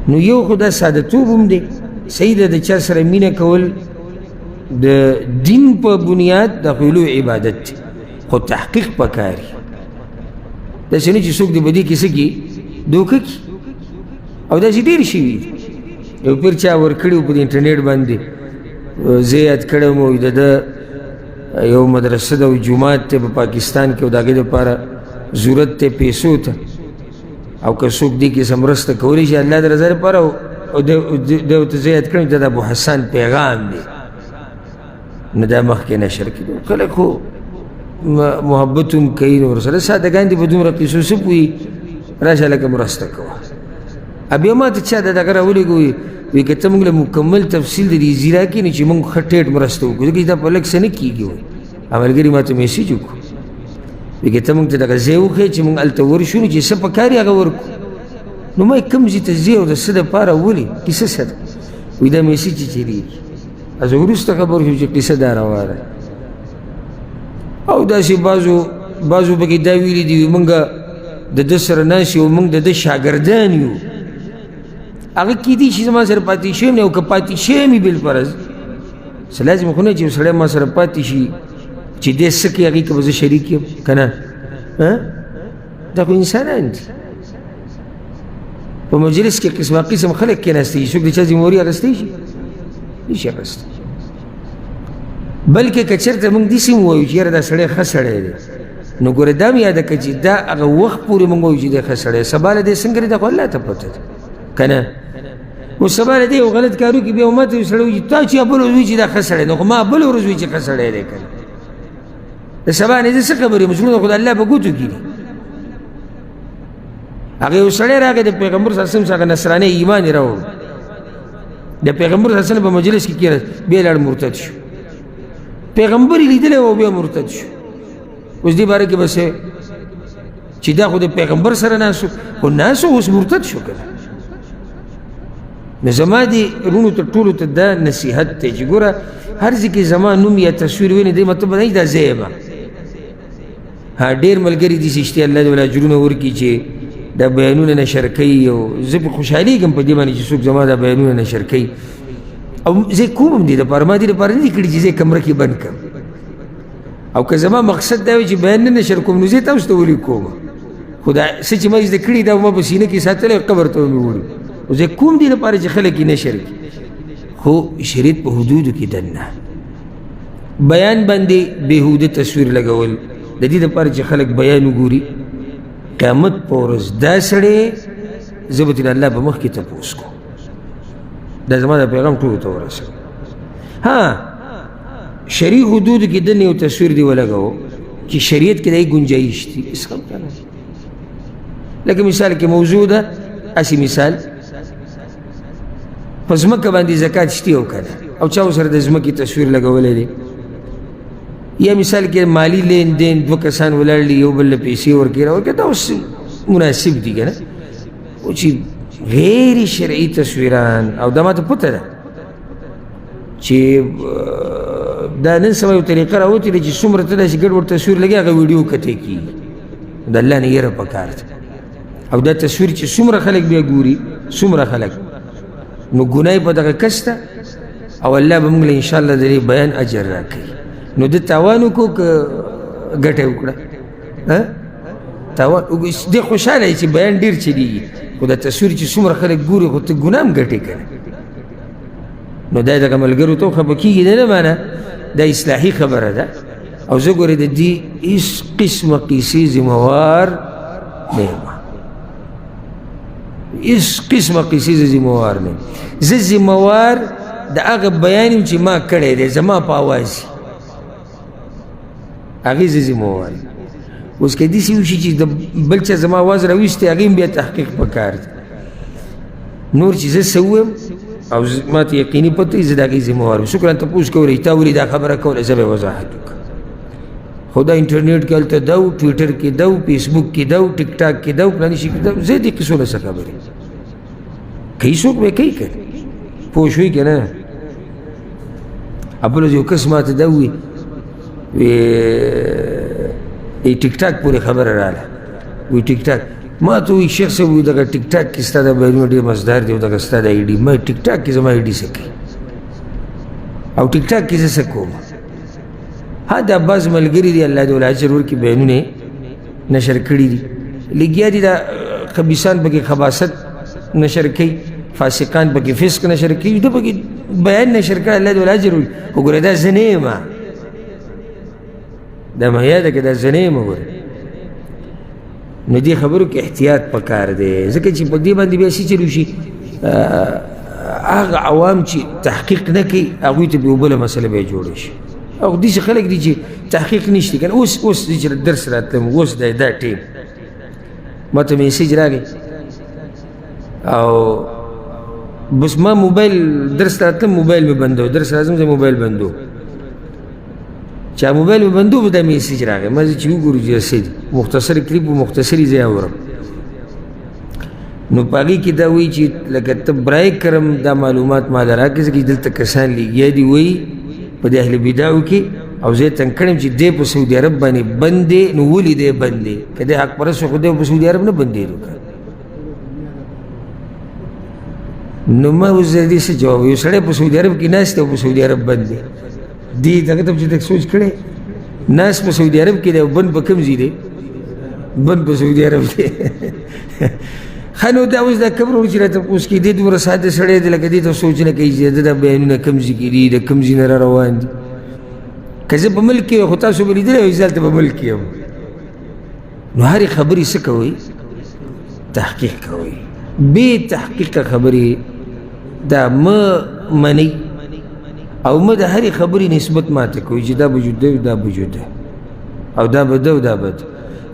نو یو خو دا سادهتوب هم دی، صحیح ده، د چا سره مینه کول د دین په بنیاد د خو لوی عبادت دی، خو تحقیق پکار وي. داسې نه چې څوک دې په دې کې څه کړي دوکه کړي، او داسې ډېر شوي دي. یو پیر چا ورکړي وو په دې انټرنیټ باندې، زه یاد کړی وم، د ده یو مدرسه ده او جومات دی په پاکستان کې، او د هغې دپاره ضرورت دی پیسو ته، او که څوک دې کې څه مرسته کولی شي الله د رضا لپاره، او دی ورته زه یاد کړم چې دا د ابو حسن پیغام دی، نو دا مخکې نشر کړي. خلک خو محبت هم کوي، نو ورسره سادهګان دي، په دومره قصو څه پوهېږي. راشه لکه مرسته کوه. بیا ما ته چا د دغه راولېږو، وایي که ته موږ له مکمل تفصیل د دې ځي راکړې نو چې موږ ښه ټیټ مرسته وکړو، ځکه چې دا په لږ څه نه کېږي. وایي ملګري ما ته میسج وکړو، وایي که ته موږ ته دغه ځای وښیې چې موږ هلته ورشو نو چې څه په کار یې هغه ورکړو. نو ما یې کوم ځای ته ځې او د څه دپاره ولې کیسه څه ده؟ وایي دا میسج چې چلېږي. زه وروسته خبر شو چې قصه دا روانه ده. او داسې بعضو پکې دا ویلي دي موږ د ده سره ناست یو، موږ د ده شاګردان یو. هغه کیدی شي زما سره پاتې شوی نه، او که پاتې شوی مې بالفرض څه لازم خو نه چې یو سړی ما سره پاتې شي چې دی څه کوي هغې کې به زه شریک یم که نه؟ دا خو انسانان دي. په مجلس کې قسمه قسم خلک کېناستی شي، څوک د چا ذمهواري اخیستی شي؟ نشي اخیستی. بلکې که چېرته موږ داسې هم ووایو چې یاره دا سړی ښه سړی دی، نو ګوره دا هم یاده کړه چې دا هغه وخت پورې موږ وایو چې دی ښه سړی، سبا له دی څنګه دی دا خو الله ته پته ده که نه؟ اوس سبا له دی یو غلط کار وکړي، بیا ما ته یو سړی وایي چې تا چې بله ورځ وایي چې دا ښه سړی دی، خو ما بله ورځ وایي چې ښه سړی دی که نه؟ د سبا نه زه څه خبر یم؟ زړونه خو د الله په ګوتو کې دي. هغه یو سړی راغی د پیغمبر صلی الله علیه وسلم څخه نصراني ایمان یې راوړ، د پیغمبر صلی الله علیه وسلم په مجلس کې کېناست، بیا لاړ مرتد شو. پیغمبر یې لیدلی و بیا مرتد شو. اوس دې باره کې به څه چې دا خو د پیغمبر سره ناست و، خو ناست و اوس مرتد شو که نه؟ نو زما دې وروڼو ته ټولو ته دا نصیحت دی چې ګوره هر ځای کې زما نوم یا تصویر وینې دې مطلب نه دا زه یم. ها ډېر ملګري داسې شته الله دې ورله اجرونه ورکړي چې دا بیانونه نشر کوي، او زه پرې خوشحالېږم په دې باندې چې څوک زما دا بیانونه نشر کوي. او زه کوم هم دې دپاره، ما دې دپاره نه دي کړي چې زه کمره کې بند کړم. او که زما مقصد دا وي چې بیان نه نشر کوم نو زه تاسو ته ولې کوم؟ خو دا څه چې ما زده کړي دا ما په سینه کې ساتلی او قبر ته مې وړي. خو زه کوم دې لپاره چې خلک یې نشر کړي، خو شریعت په حدودو کې دننه. بیان باندې بېهوده تصویر لګول د دې لپاره چې خلک بیان وګوري. قیامت په ورځ دا سړی زه به ترې الله په مخ کې تپوس کوم. دا زما د پیغام ټولو ته ورسوي. ها شرعي حدودو کې دننه یو تصویر دی ولګوو چې شریعت کې د هغې ګنجایش دي، هېڅ خبره نه. لکه مثال کې موضوع ده، هسې مثال په ځمکه باندې زکات شته او که نه، او چا ورسره د ځمکې تصویر لګولی دی. یا مثال کې مالي لین دین، دوه کسان ولاړ دي یو بل له پیسې ورکوي راورکوي، دا اوس مناسب دي که نه؟ خو چې غیر شرعي تصویران، او دا ما ته پته ده چې دا نن سبا یو طریقه راوتې ده چې څومره ته داسې ګډوډ تصویر لګي هغه ویډیو کتې کېږي. د الله نه یره پکار ده. او دا تصویر چې څومره خلک بیا ګوري، څومره خلک، نو ګناه یې په دغه کس ده، او الله به موږ له انشاءالله د دې بیان اجر راکوي. نو ده تاوان وکړو که ګټه یې وکړه؟ تاوان دی خوشحاله یې چې بیان ډېر چلېږي، خو دا تصویر چې څومره خلک ګوري خو ته ګناه هم ګټې که نه؟ نو دا دغه ملګرو ته خفه کېږي نه معنی دا اصلاحي خبره ده. او زه ګورې د دې هېڅ قسمه قیصې ذمهوار نه یم، هېڅ قسمه قیصې زه ذمهوار نه یم. زه ذمهوار د هغه بیان یم چې ما کړی دی، زما په اواز هغې زه ذمهوار یم. اوس که داسې وشي چې د بل چا زما اواز راویستی، هغې هم بیا تحقیق پکار دی. نور چې زه څه ووایم او ما ته یقیني پته وي زه د هغې ذمهوار یم. څوک رانه تپوس کولی تا ولې دا خبره کوله، زه به یې وضاحت وکړم. خو دا انټرنیټ کې هلته دا و، ټویټر کې دا و، فیسبوک کې دا و، ټیک ټاک کې دا و، فلاني شي کې دا و، زه دې قصو نه څه خبر یم. کوي څوک به یې کوي که نه، پوه شوې که نه؟ بل ورځ یو کس ما ته دا ووایي، وایي ټیک ټاک پورې خبره راغله، وایي ټیک ټاک ما ته وایي شیخ صاحب، وایي دغه ټیک ټاک کې ستا دا بیانونه ډېر مزدار دي او دغه ستا د آی ډي. ما ټیک ټاک کې زما آی ډي څه کوي او ټیک ټاک کې زه څه کوم؟ ها دا بعض ملګري دي الله دې ورله اجر ورکړي، بیانونه یې نشر کړي دي، لګیا دي دا خبیثان پکې خباست نشر کوي، فاسقان پکې فسق نشر کوي، دا پکې بیان نشر کړی، الله دې ورله اجر ورکړي. خو ګوره دا زه نه یم، دا مې یاده کړه، دا زه نه یم. ګوره نو دې خبرو کې احتیاط پکار دی، ځکه چې په دې باندې بیا څه چل وشي، هغه عوام چې تحقیق نه کوي هغوی ته بیا بله مسله بیا جوړه شي. او داسې خلک دي چې تحقیق نشته که نه. اوس اوس چې درس راتلم، اوس دی دا ټیم ما ته میسج راغی او بس ما موبایل درس ته راتلم، موبایل مې بندو، درس راځم زه موبایل بندو، چې موبایل مې بندو به دا میسج راغی. ما زه چې وګورو چې څه دي، مختصر کلیپ و، مختصرې ځای اورم. نو په هغې کې دا وایي چې لکه ته برای کرم دا معلومات ما له راکړې، ځکه چې دلته کسان لګیا دي وایي په دې اهل بدعو کې، او زه یې تنګ کړم چې دی په سعودي عرب باندې بند دی، نو ولې دی بند دی؟ که دی حق پرست وي خو دی په سعودي عرب نه بندېدو که. نو ما اوس د دې څه جواب؟ یو سړی په سعودي عرب کې ناست دی او په سعودي عرب بند دی، دې دغه ته چې سوچ کړی، ناست په سعودي عرب کې دی او بند په کوم ځای دی؟ بند په سعودي عرب دی. ښه نو دا اوس دا کوم ورور چې راته اوس کې دی دومره ساده سړی دی، لکه دې ته سوچ نه کوي چې د ده دا بیانونه کوم ځای کې دي، د کوم ځای نه را روان دي. که زه په ملک کې خو تاسو به لیدلی وي زه هلته په ملک کې یم. نو هرې خبرې څه کوئ؟ تحقیق کوئ. بې تحقیقه خبرې دا مه منئ او مه د هرې خبرې نسبت ماته کوئ چې دا وجود دی دا وجود دی او دا به ده او دا به ده.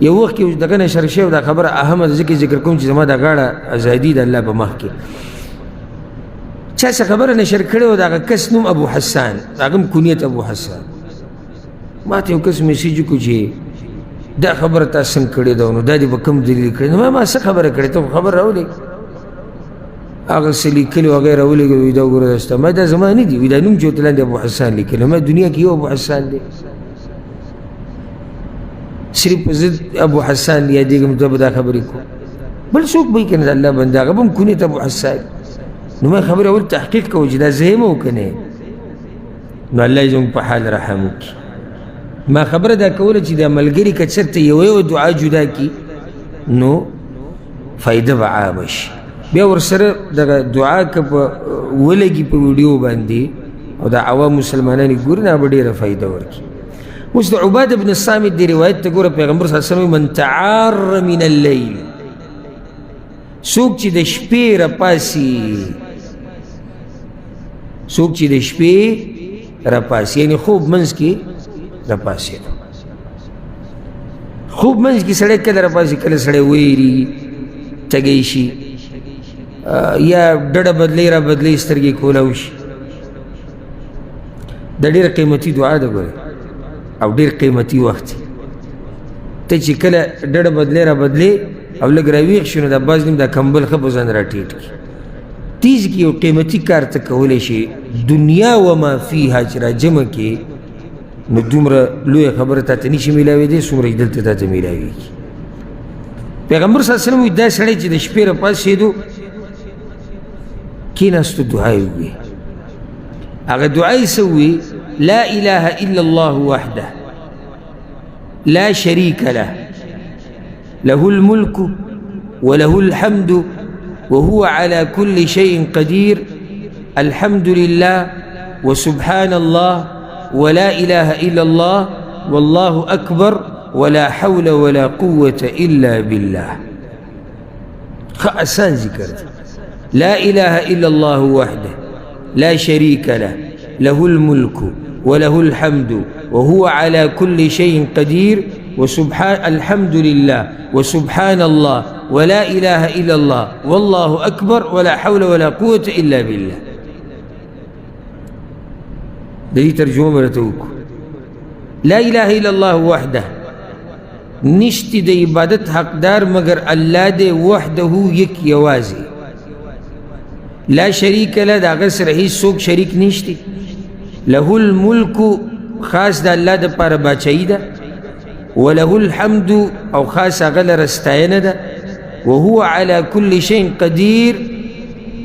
یو وخت کې دغه نشر شوی دا خبره اهمه ده، ځکه ذکر کوم چې زما د غاړه ازادي د الله په مخ کې. چا څه خبره نشر کړې وه، د هغه کس نوم ابو حسان، د هغه هم کنیت ابو حسان. ما ته یو کس میسج وکړو چې دا خبره تا څنګه کړې ده، نو دا دې په کوم دلیل کړې؟ نو ما څه خبره کړې، ته خو خبره راولېږه. هغه څه لیکلي وو، هغه یې راولېږه، وایي دا وګوره دا ستا. ما دا زما نه دي، وایي دا نوم چې ورته لاندې ابو حسان لیکلی. ما دنیا کې یو ابو حسان دی، صرف زه ابو حسان یادېږم، ته به دا خبرې کوم، بل څوک به یې که نه د الله بنده، هغه به هم کنیت ابو حسان. نو ما خبره اول تحقیق کوو چې دا زه یم او که نه یم. نو الله یې زموږ په حال رحم وکړي. ما خبره دا کوله چې دا ملګري که چېرته یوه یوه دعا جدا کړي نو فایده به عامه شي. بیا ورسره دغه دعا که په ولګي په ویډیو باندې او دا عوام مسلمانان یې ګوري، نو به ډېره فایده ورکړي. اوس د عباد بن الصامت دې روایت ته ګوره، پیغمبر صلی الله علیه وسلم من تعار من اللیل، څوک چې د شپې راپاسي، څوک چې د شپې راپاسي، یعنې خوب منځ کې راپاسېدو. خوب منځ کې سړی کله راپاسي، کله سړی ویري، تږی شي، یا ډډه بدلې را بدلې سترګې کولاو شي. دا ډېره قیمتي دعا ده ګورې، او ډېر قیمتي وخت دی. ته چې کله ډډه بدلې را بدلې او لږ راویښ شي، نو دا باز نیم دا کمبل ښه په ځان راټیټ کړي. تیز کې یو قیمتي کار ته کولی شي، دنیا وما فیها چې راجمع کړې، نو دومره لویه خبره تا ته نشي میلاوېدی څومره چې دلته تا ته میلاوېږي. پیغمبر صلی الله علیه وسلم وایي دا سړی چې د شپې راپاڅېدو کېناستو دعا یې وویل. هغه دعا یې څه وویل؟ لا اله الا الله وحده لا شریک له له الملك وله الحمد وهو على كل شيء قدير الحمد لله وسبحان الله ولا إله إلا الله والله أكبر ولا حول ولا قوة إلا بالله. آسان ذکر دی. لا إله إلا الله وحده لا شريك له له الملك وله الحمد وهو على كل شيء قدير وسبحان الحمد لله وسبحان الله ولا إله إلا الله والله أكبر ولا حول ولا قوة إلا بالله. د دې ترجمه به راته وکړو. لا إله إلا الله وحده، نشته د عبادت حقدار مګر الله دی، وحده یک یوازې، لا شریک له، د هغه سره هیڅوک شریک نشته. له الملک، خاص د الله دپاره باچایي ده، وله الحمد، او خاص هغه لره ستاینه ده، وهو على كل شيء قدیر،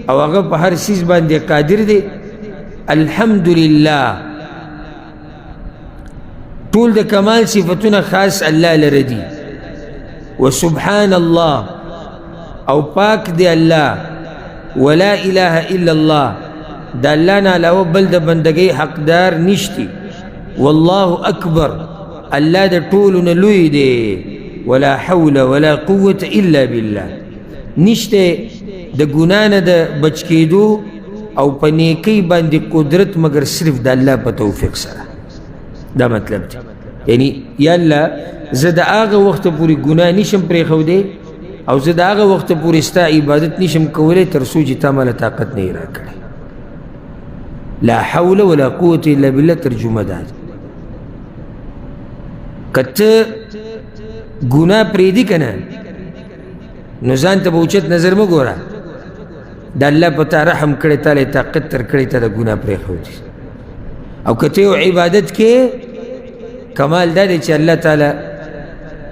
او هغه په هر څیز باندې قادر دی. الحمد لله، ټول د کمال صفتونه خاص الله لره دي. وسبحان الله، او پاک دی الله، ولا اله الا الله، د الله نه علاوه بل د بندګۍ حقدار نشتی. والله اکبر، الله د ټولو نه لوی دی. ولا حول ولا قوة الا بالله، نشته د ګناه نه د بچ کېدو او په نیکۍ باندې قدرت مګر صرف د الله په توفیق سره. دا مطلب دی، یعنی یا الله زه د هغه وخته پورې ګناه نشم پرېښودی او زه د هغه وخته پورې ستا عبادت نشم کولی تر څو چې تا ماله طاقت نه یې راکړی. لا حول ولا قوة الا بالله ترجمه دا ده. که ته ګناه پرېږدي که نه نو ځان ته به اوچت نظر مه ګوره، د الله په تا رحم کړی، تا له یې طاقت درکړی، تا د ګناه پرېښودي. او که ته یو عبادت کې کمال دا دی چې الله تعالی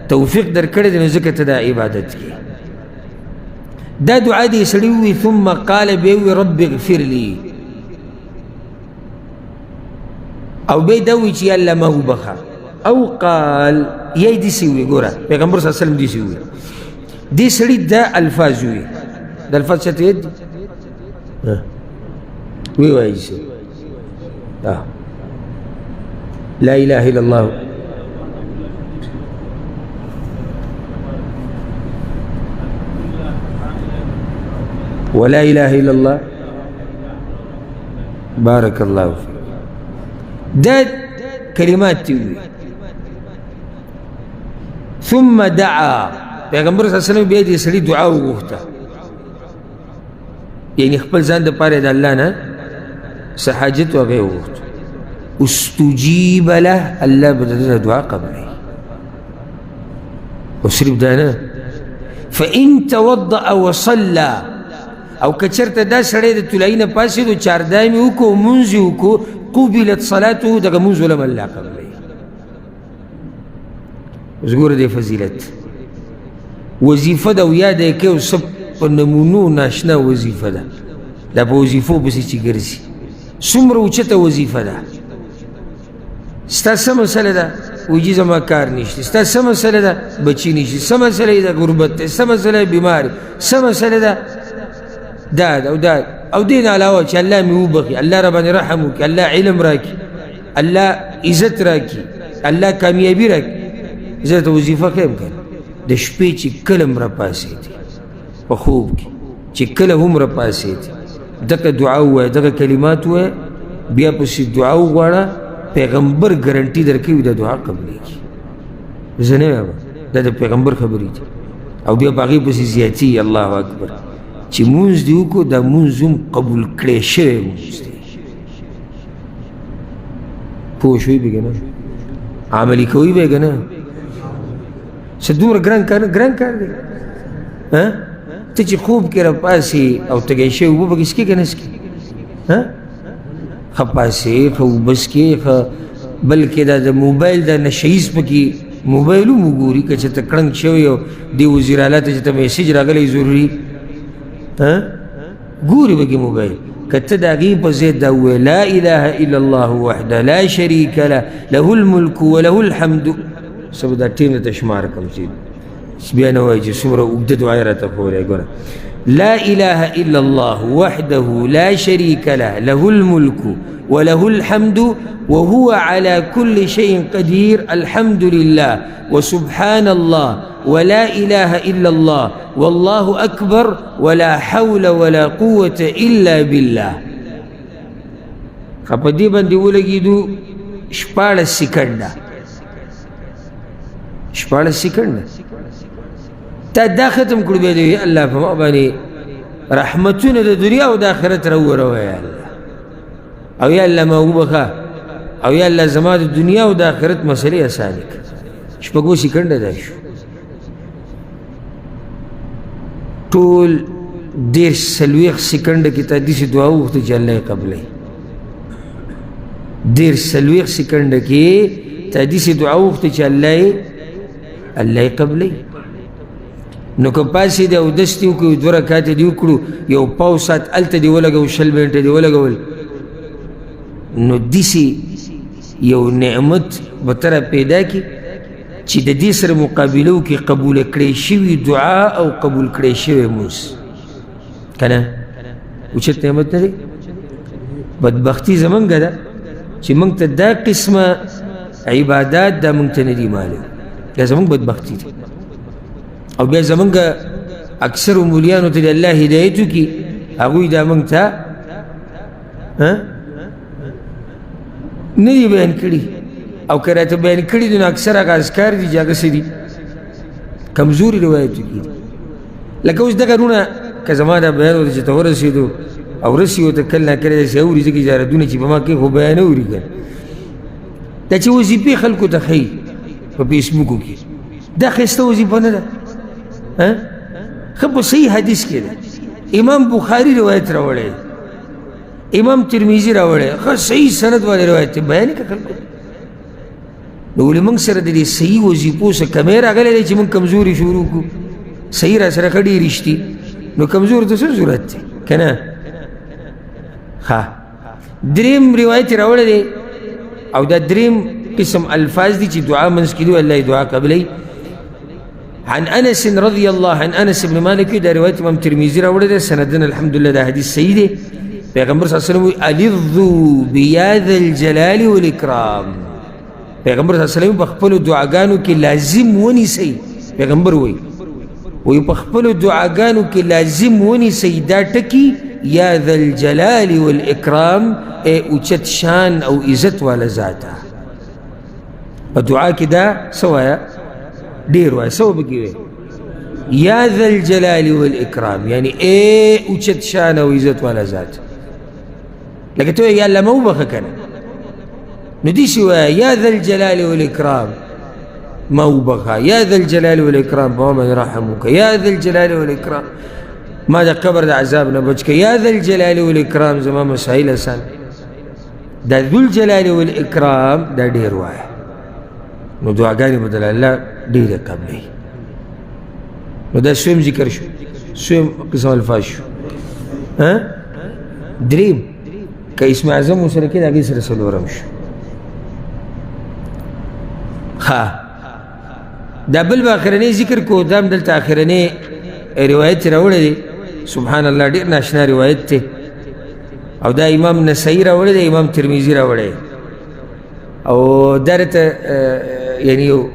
توفیق درکړی دی، نو ځکه ته دا عبادت کې. دا دعا دې سړي ووي، ثم قال بیا ووي رب اغفر لي، او بیا دا ووي چې الله ما وبخښه. او قال یا یې داسې ووي، ګوره پیغمبر صلی الله علیه وسلم داسې ووي، دې سړي دا الفاظ ووي. دا الفاظ چاته یاد دي؟ وی وایي چې لا اله الا الله ولا اله الا الله. بارك الله فيك. دا کلمات وي. ثم دعا، پیغمبر صلی الله علیه وسلم بیا دې سړي دعا وغوښته، یعنی خپل ځان دپاره د الله نه څه حاجت و هغه یې وغوښت. استجیب له، الله به د ده دعا قبلوي. او صرف دا نه، فإن توضأ وصلى، او که چېرته دا سړی د طلایي نه پاڅېدو، چاردام یې وکړو، لمونځ یې وکړو، قبلت صلاته، دغه لمونځ ولم الله قبلوي. اوس ګوره دې فضیلت وظیفه ده او یاده یې کوي، او څه په نمونو ناشنا وظیفه ده، دا په وظیفو پسې چې ګرځي څومره اوچته وظیفه ده. ستا څه مسله ده؟ وایي جي زما کار نشته. ستا څه مسله ده؟ بچي نشته. څه مسله یې ده؟ غربت دی. څه مسله یې؟ بیمار. څه مسله ده؟ دا ده او دا او دې نه علاوه چې الله مې وبخښي، الله را باندې رحم وکړي، الله علم راکړي، الله عزت راکړي، الله کامیابي راکړي. زه ته وظیفه ښیم که نه، د شپې چې کله هم راپاڅېدې په خوب کې، چې کله هم راپاڅېدې دغه دعا ووایه، دغه کلمات ووایه، بیا پسې دعا وغواړه، پیغمبر ګرنټي درکوي د دعا قبلېږي. زه نه وایم، دا د پیغمبر خبرې دي. او بیا په هغې پسې زیاتي، الله اکبر، چې مونځ دې وکړو، دا مونځ هم قبول کړی شوی مونځ دی. پوه شوي به که نه؟ عملي کوي به که نه؟ څه دومره ګران کار نه، ګران کار دی. ته چې خوب کې راپاڅې او تږی شوی اوبه پکې څکې که نه څکې؟ ښه پاڅې، ښه اوبه څکې، ښه بلکې دا د موبایل دا نشه ییز پکې موبایل هم وګوري، که چېرته کړنګ شوی او دې وزیر اعلی ته چې ته میسج راغلی ضروري ګوري پکې موبایل. که ته د هغې په ځای دا ووایې لا اله الا الله وحده لا شریک له له الملک وله الحمد، څه به دا ټیم درته شمار کړم چې بیا نه وایي چې څومره اوږده دعا یې راته ښوولې. ګوره، لا اله الا الله وحده لا شریک له له الملک وله الحمد وهو على كل شيء قدير الحمد لله وسبحان الله ولا إله إلا الله والله أكبر ولا حول ولا قوة إلا بالله. په دې باندې ولګېدو 16 سیکنډه، 16 سیکنډه تا دا ختم کړو، بیا دې الله په ما باندې رحمتونه د دنیا او د آخرت راووروه یا الله، او یا الله ما وبخښه، او یا الله زما د دنیا او د آخرت مسئلې اسانې کړه. 6 سیکنډه دا شو، ټول 30 40 سیکنډه کې تا داسې دعا وغوښته چې الله یې قبلوي. 30 40 سیکنډه کې تا داسې دعا وغوښته چې الله یې قبلوي. نو که پاڅېدې اودس دې وکړو، 2 رکعته دې وکړو، یو پاو ساعت هلته دې ولګول، 20 منټه دې ولګول، نو داسې یو نعمت به ته را پیدا کړي چې د دې سره مقابله وکړي قبوله کړی شوي دعا او قبول کړی شوی لمونځ. که نه اوچت نعمت نه دی؟ بدبختي زمونږ ده چې موږ ته دا قسمه عبادات دا موږ ته نه دي معلوم، دا زمونږ بدبختي ده. او بیا زمونږ اکثرو مولیانو ته د الله هدایت وکړي، هغوی دا موږ ته نه دي بیان کړي، او که راته بیان کړي دي نو اکثر هغه اذکار دي چې هغه څه دي، کمزوري روایتو کې دي. لکه اوس دغه وروڼه که زما دا بیان ورته چې ته ورسېدو او رسي ورته کله نا کله داسې اوري، ځکه چې ردونه چې په ما کې خو بیان اوري که نه، دا چې وظیفې خلکو ته ښیي په فیسبوکو کې، دا ښایسته وظیفه نه ده. ښه په صحیح حدیث کې ده، امام بخاري روایت راوړی، امام ترمذي راوړی، ښه صحیح سند باندې روایت دی، بیان یې کړه خلکو. نو ولې موږ سره د دې صحیح وظیفو څه کمی راغلی دی چې موږ کمزوري شروع کړو؟ صحیح را سره ښه ډېر شتي، نو کمزور ته څه ضرورت دی که نه؟ ښه دریم روایت یې راوړی دی، او دا دریم قسم الفاظ دي چې دعا منځ کې دي، الله یې دعا قبلوي. عن انس رضی الله عن انس بن مالک، دا روایت امام ترمذي راوړی دی، سندن الحمدلله دا حدیث صحیح دی. پیغمبر صلی الله علیه وسلم وایي الظوا بیا ذا الجلال والاکرام. پیغمبر صلی الله علیه وسلم په خپلو دعاګانو کې لازم ونیسئ، پیغمبر وایي وایي په خپلو دعاګانو کې لازم ونیسئ دا ټکي یا ذا الجلال والاکرام، ای اوچت شان او عزت والا ذاته. په دعا کې دا څه وایه؟ ډېر وایه، څه پکې وایي؟ یا ذا الجلال والاکرام، یعنی ای اوچت شان او عزت والا ذات. لکه ته وایې یا الله ما وبخښه که نه، نو داسې وایه یا ذا الجلال والاکرام ما وبخښه، یا ذا الجلال والاکرام په ما باندې رحم وکړه، یا ذا الجلال والاکرام ما د قبر د عذاب نه بچ کړه، یا ذا الجلال والاکرام زما مسایل اسان. دا ذو الجلال والاکرام دا ډېر وایه، نو دعاګانې به درله الله ډېرې قبلوي. نو دا سویم ذکر شو، سویم قسم الفاظ شو. دریم که اسم اعظم ورسره کې د هغې سره څلورم شو. ښه دا بل به آخرنی ذکر کو، دا هم دلته آخرنی روایت راوړی دی. سبحان الله ډېر ناشنا روایت دی، او دا امام نسائی راوړی دی، امام ترمذي راوړی، او دا راته یعنی یو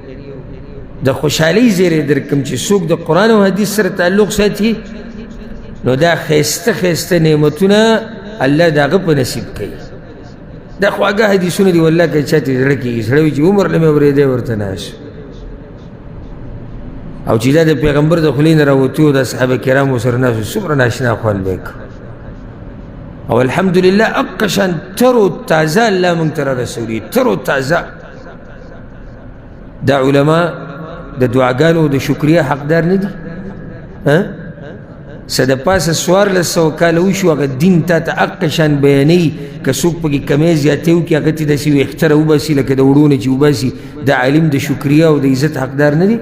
د خوشحالۍ زیری درکم چې څوک د قرآن او حدیث سره تعلق ساتي، نو دا ښایسته ښایسته نعمتونه الله د هغه په نصیب کوي. دا خواږه حدیثونه دي والله که چا ته زړه کېږي، سړی وایي چې عمر له مې اورېدی ورته ناست، او چې دا د پیغمبر د خولې نه راوتي او د صحابه کرامو سره ناست وو، څومره ناشنا خوند به یې کړو. او الحمدلله اقه شان تر و تازه الله موږ ته رارسولي، تر و تازه. دا علما د دعاګانو د شکریه حقدار نه دي؟ څه د پاسه 1400 کاله وشو هغه دین تا ته اقه شان بیانوي، که څوک پکې کمی زیاتی وکړي هغه ترې داسې ویښته راوباسي لکه د وړو نه چې وباسي. د عالم د شکریه او د عزت حقدار نه دی؟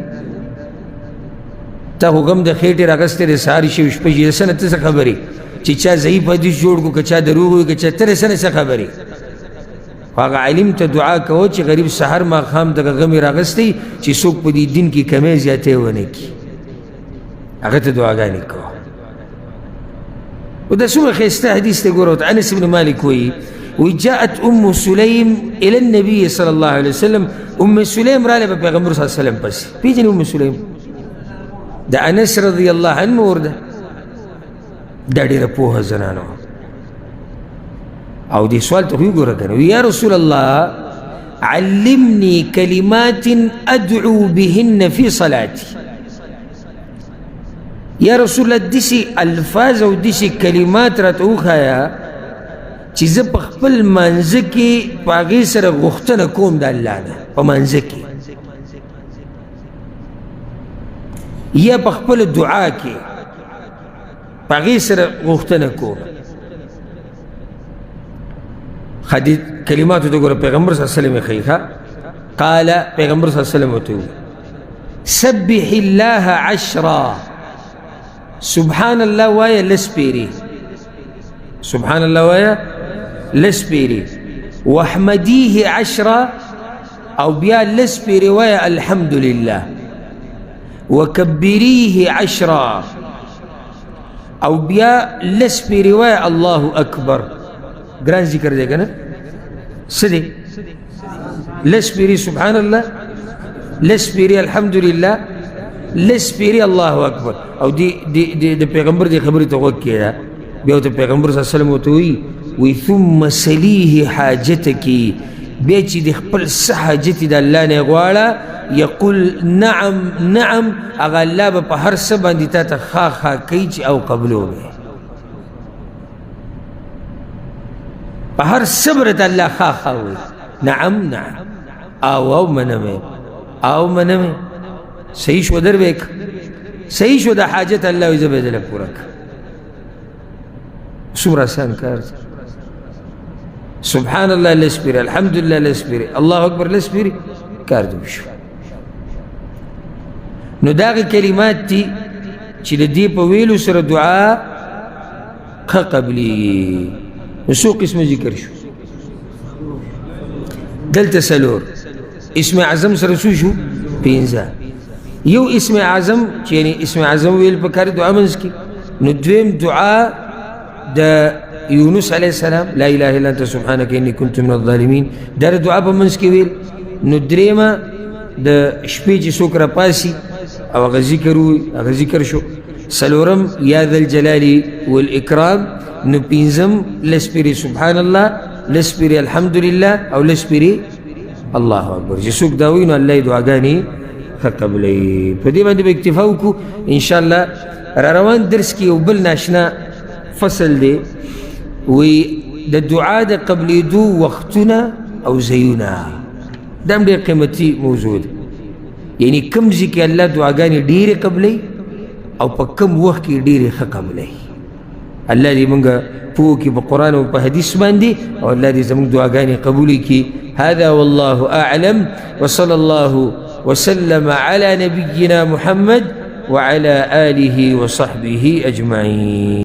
تا خو غم د خېټې راغستی دی، سهار شي او شپه شي، د څه نه ته څه خبرې چې چا ضعیف حدیث جوړ کړو، که چا دروغ ووایي، که چا ته د څه نه څه خبرې؟ خو هغه عالم ته دعا کوه چې غریب سهار ماښام دغه غم یې راغستی چې څوک په دې دین کې کمی زیاتی ونه کړي، هغه ته دعاګانې کوه. او دا څومره ښایسته حدیث دی، ګوره ورته انس بن مالک وایي، وایي جاءت ام سلیم الی النبي صلی الله علیه وسلم. ام سلیم راغله په پیغمبر صلی الله علیه وسلم پسې. پېژنې ام سلیم؟ د انس رضی الله عنه مور ده، دا ډېره پوهه زنانه وه. او دې سوال ته خو یې وګوره که نه، یا رسول الله علمني کلمات ادعو بهن فی صلاتي. یا رسول الله داسې الفاظ او داسې کلمات راته وښایه چې زه په خپل مانځه کې په هغې سره غوښتنه کوم د الله نه، په مانځه کې یا په خپله دعا کې په هغې سره غوښتنه کوم. ښه دې کلماتو ته ګوره پیغمبر صلی الله علیه وسلم یې ښیي. ښه قال پیغمبر صلی الله علیه وسلم ورته وویل سبح الله عشرا، سبحان الله وایه لس پیرې، سبحان الله وایه لس پیرې، واحمدیه عشرا، او بیا لس پیرې وایه الحمدلله، وکبریه عشرا، او بیا لس پیرې وایه الله اکبر. ګران ذکر دی که نه؟ څه دی؟ لس پیرې سبحان الله، لس پیرې الحمدلله، لس پیرې الله اکبر. او د پیغمبر دې خبرې ته غوږ کېږده. بیا ورته پیغمبر صلی الله علیه وسلم ورته وایي، وایي ثم سلیه حاجتک، بیا چې د خپل څه حاجت د الله نه غواړه، یقول نعم نعم، هغه الله به په هر څه باندې تا ته ښه ښه کوي چې او قبلوم یې. په هر څه به راته الله ښه ښه وایي، نعم نعم، او او منم یې، او منم یې. صحیح شو در به یې کړه، صحیح شو د حاجت الله وایي زه به یې درله پوره کړم. څومره اسان کار دی. سبحان الله لس پیرې، الحمدلله لس پیرې، الله اکبر لس پیرې، کار دې وشو. نو دغه کلمات دي چې د دې په ویلو سره دعا ښه قبلیږي. نو څو قسمه ذکر شو دلته؟ څلور. اسم اعظم سره څو شو؟ پنځه. یو اسم اعظم چې یعنی اسم اعظم ویل پکار دعا منځ کې. نو دویم دعا د یونس علیه السلام، لا اله الا انت سبحانك اني كنت من الظالمین، دا د دعا په منځ کې ویل. نو درېیمه د شپې چې څوک راپاسي او هغه ذکر ووایي، هغه ذکر شو. څلورم یا ذا الجلال والاکرام. نو پنځم لس پیرې سبحان الله، لس پیرې الحمدلله، او لس پیرې الله اکبر. چې څوک دا وایي نو الله یې دعاګانې ښه قبلوي. په دې باندې به اکتفا وکړو انشاءالله. را روان درس کې یو بل ناشنا فصل دی، وی د دعا د قبلېدو وختونه او ځایونه. دا هم ډېر قیمتي موضوع دی. یعنی کوم ځای کې الله دعاګانې ډېرې قبلوي او په کوم وخت کې ډېرې ښه قبلوي. الله دې موږ پوه کړي په قرآن او په حدیث باندې، او الله دې زموږ دعاګانې قبولې کړي. هذا والله أعلم، وصلى الله وسلم على نبينا محمد وعلى آله وصحبه أجمعين.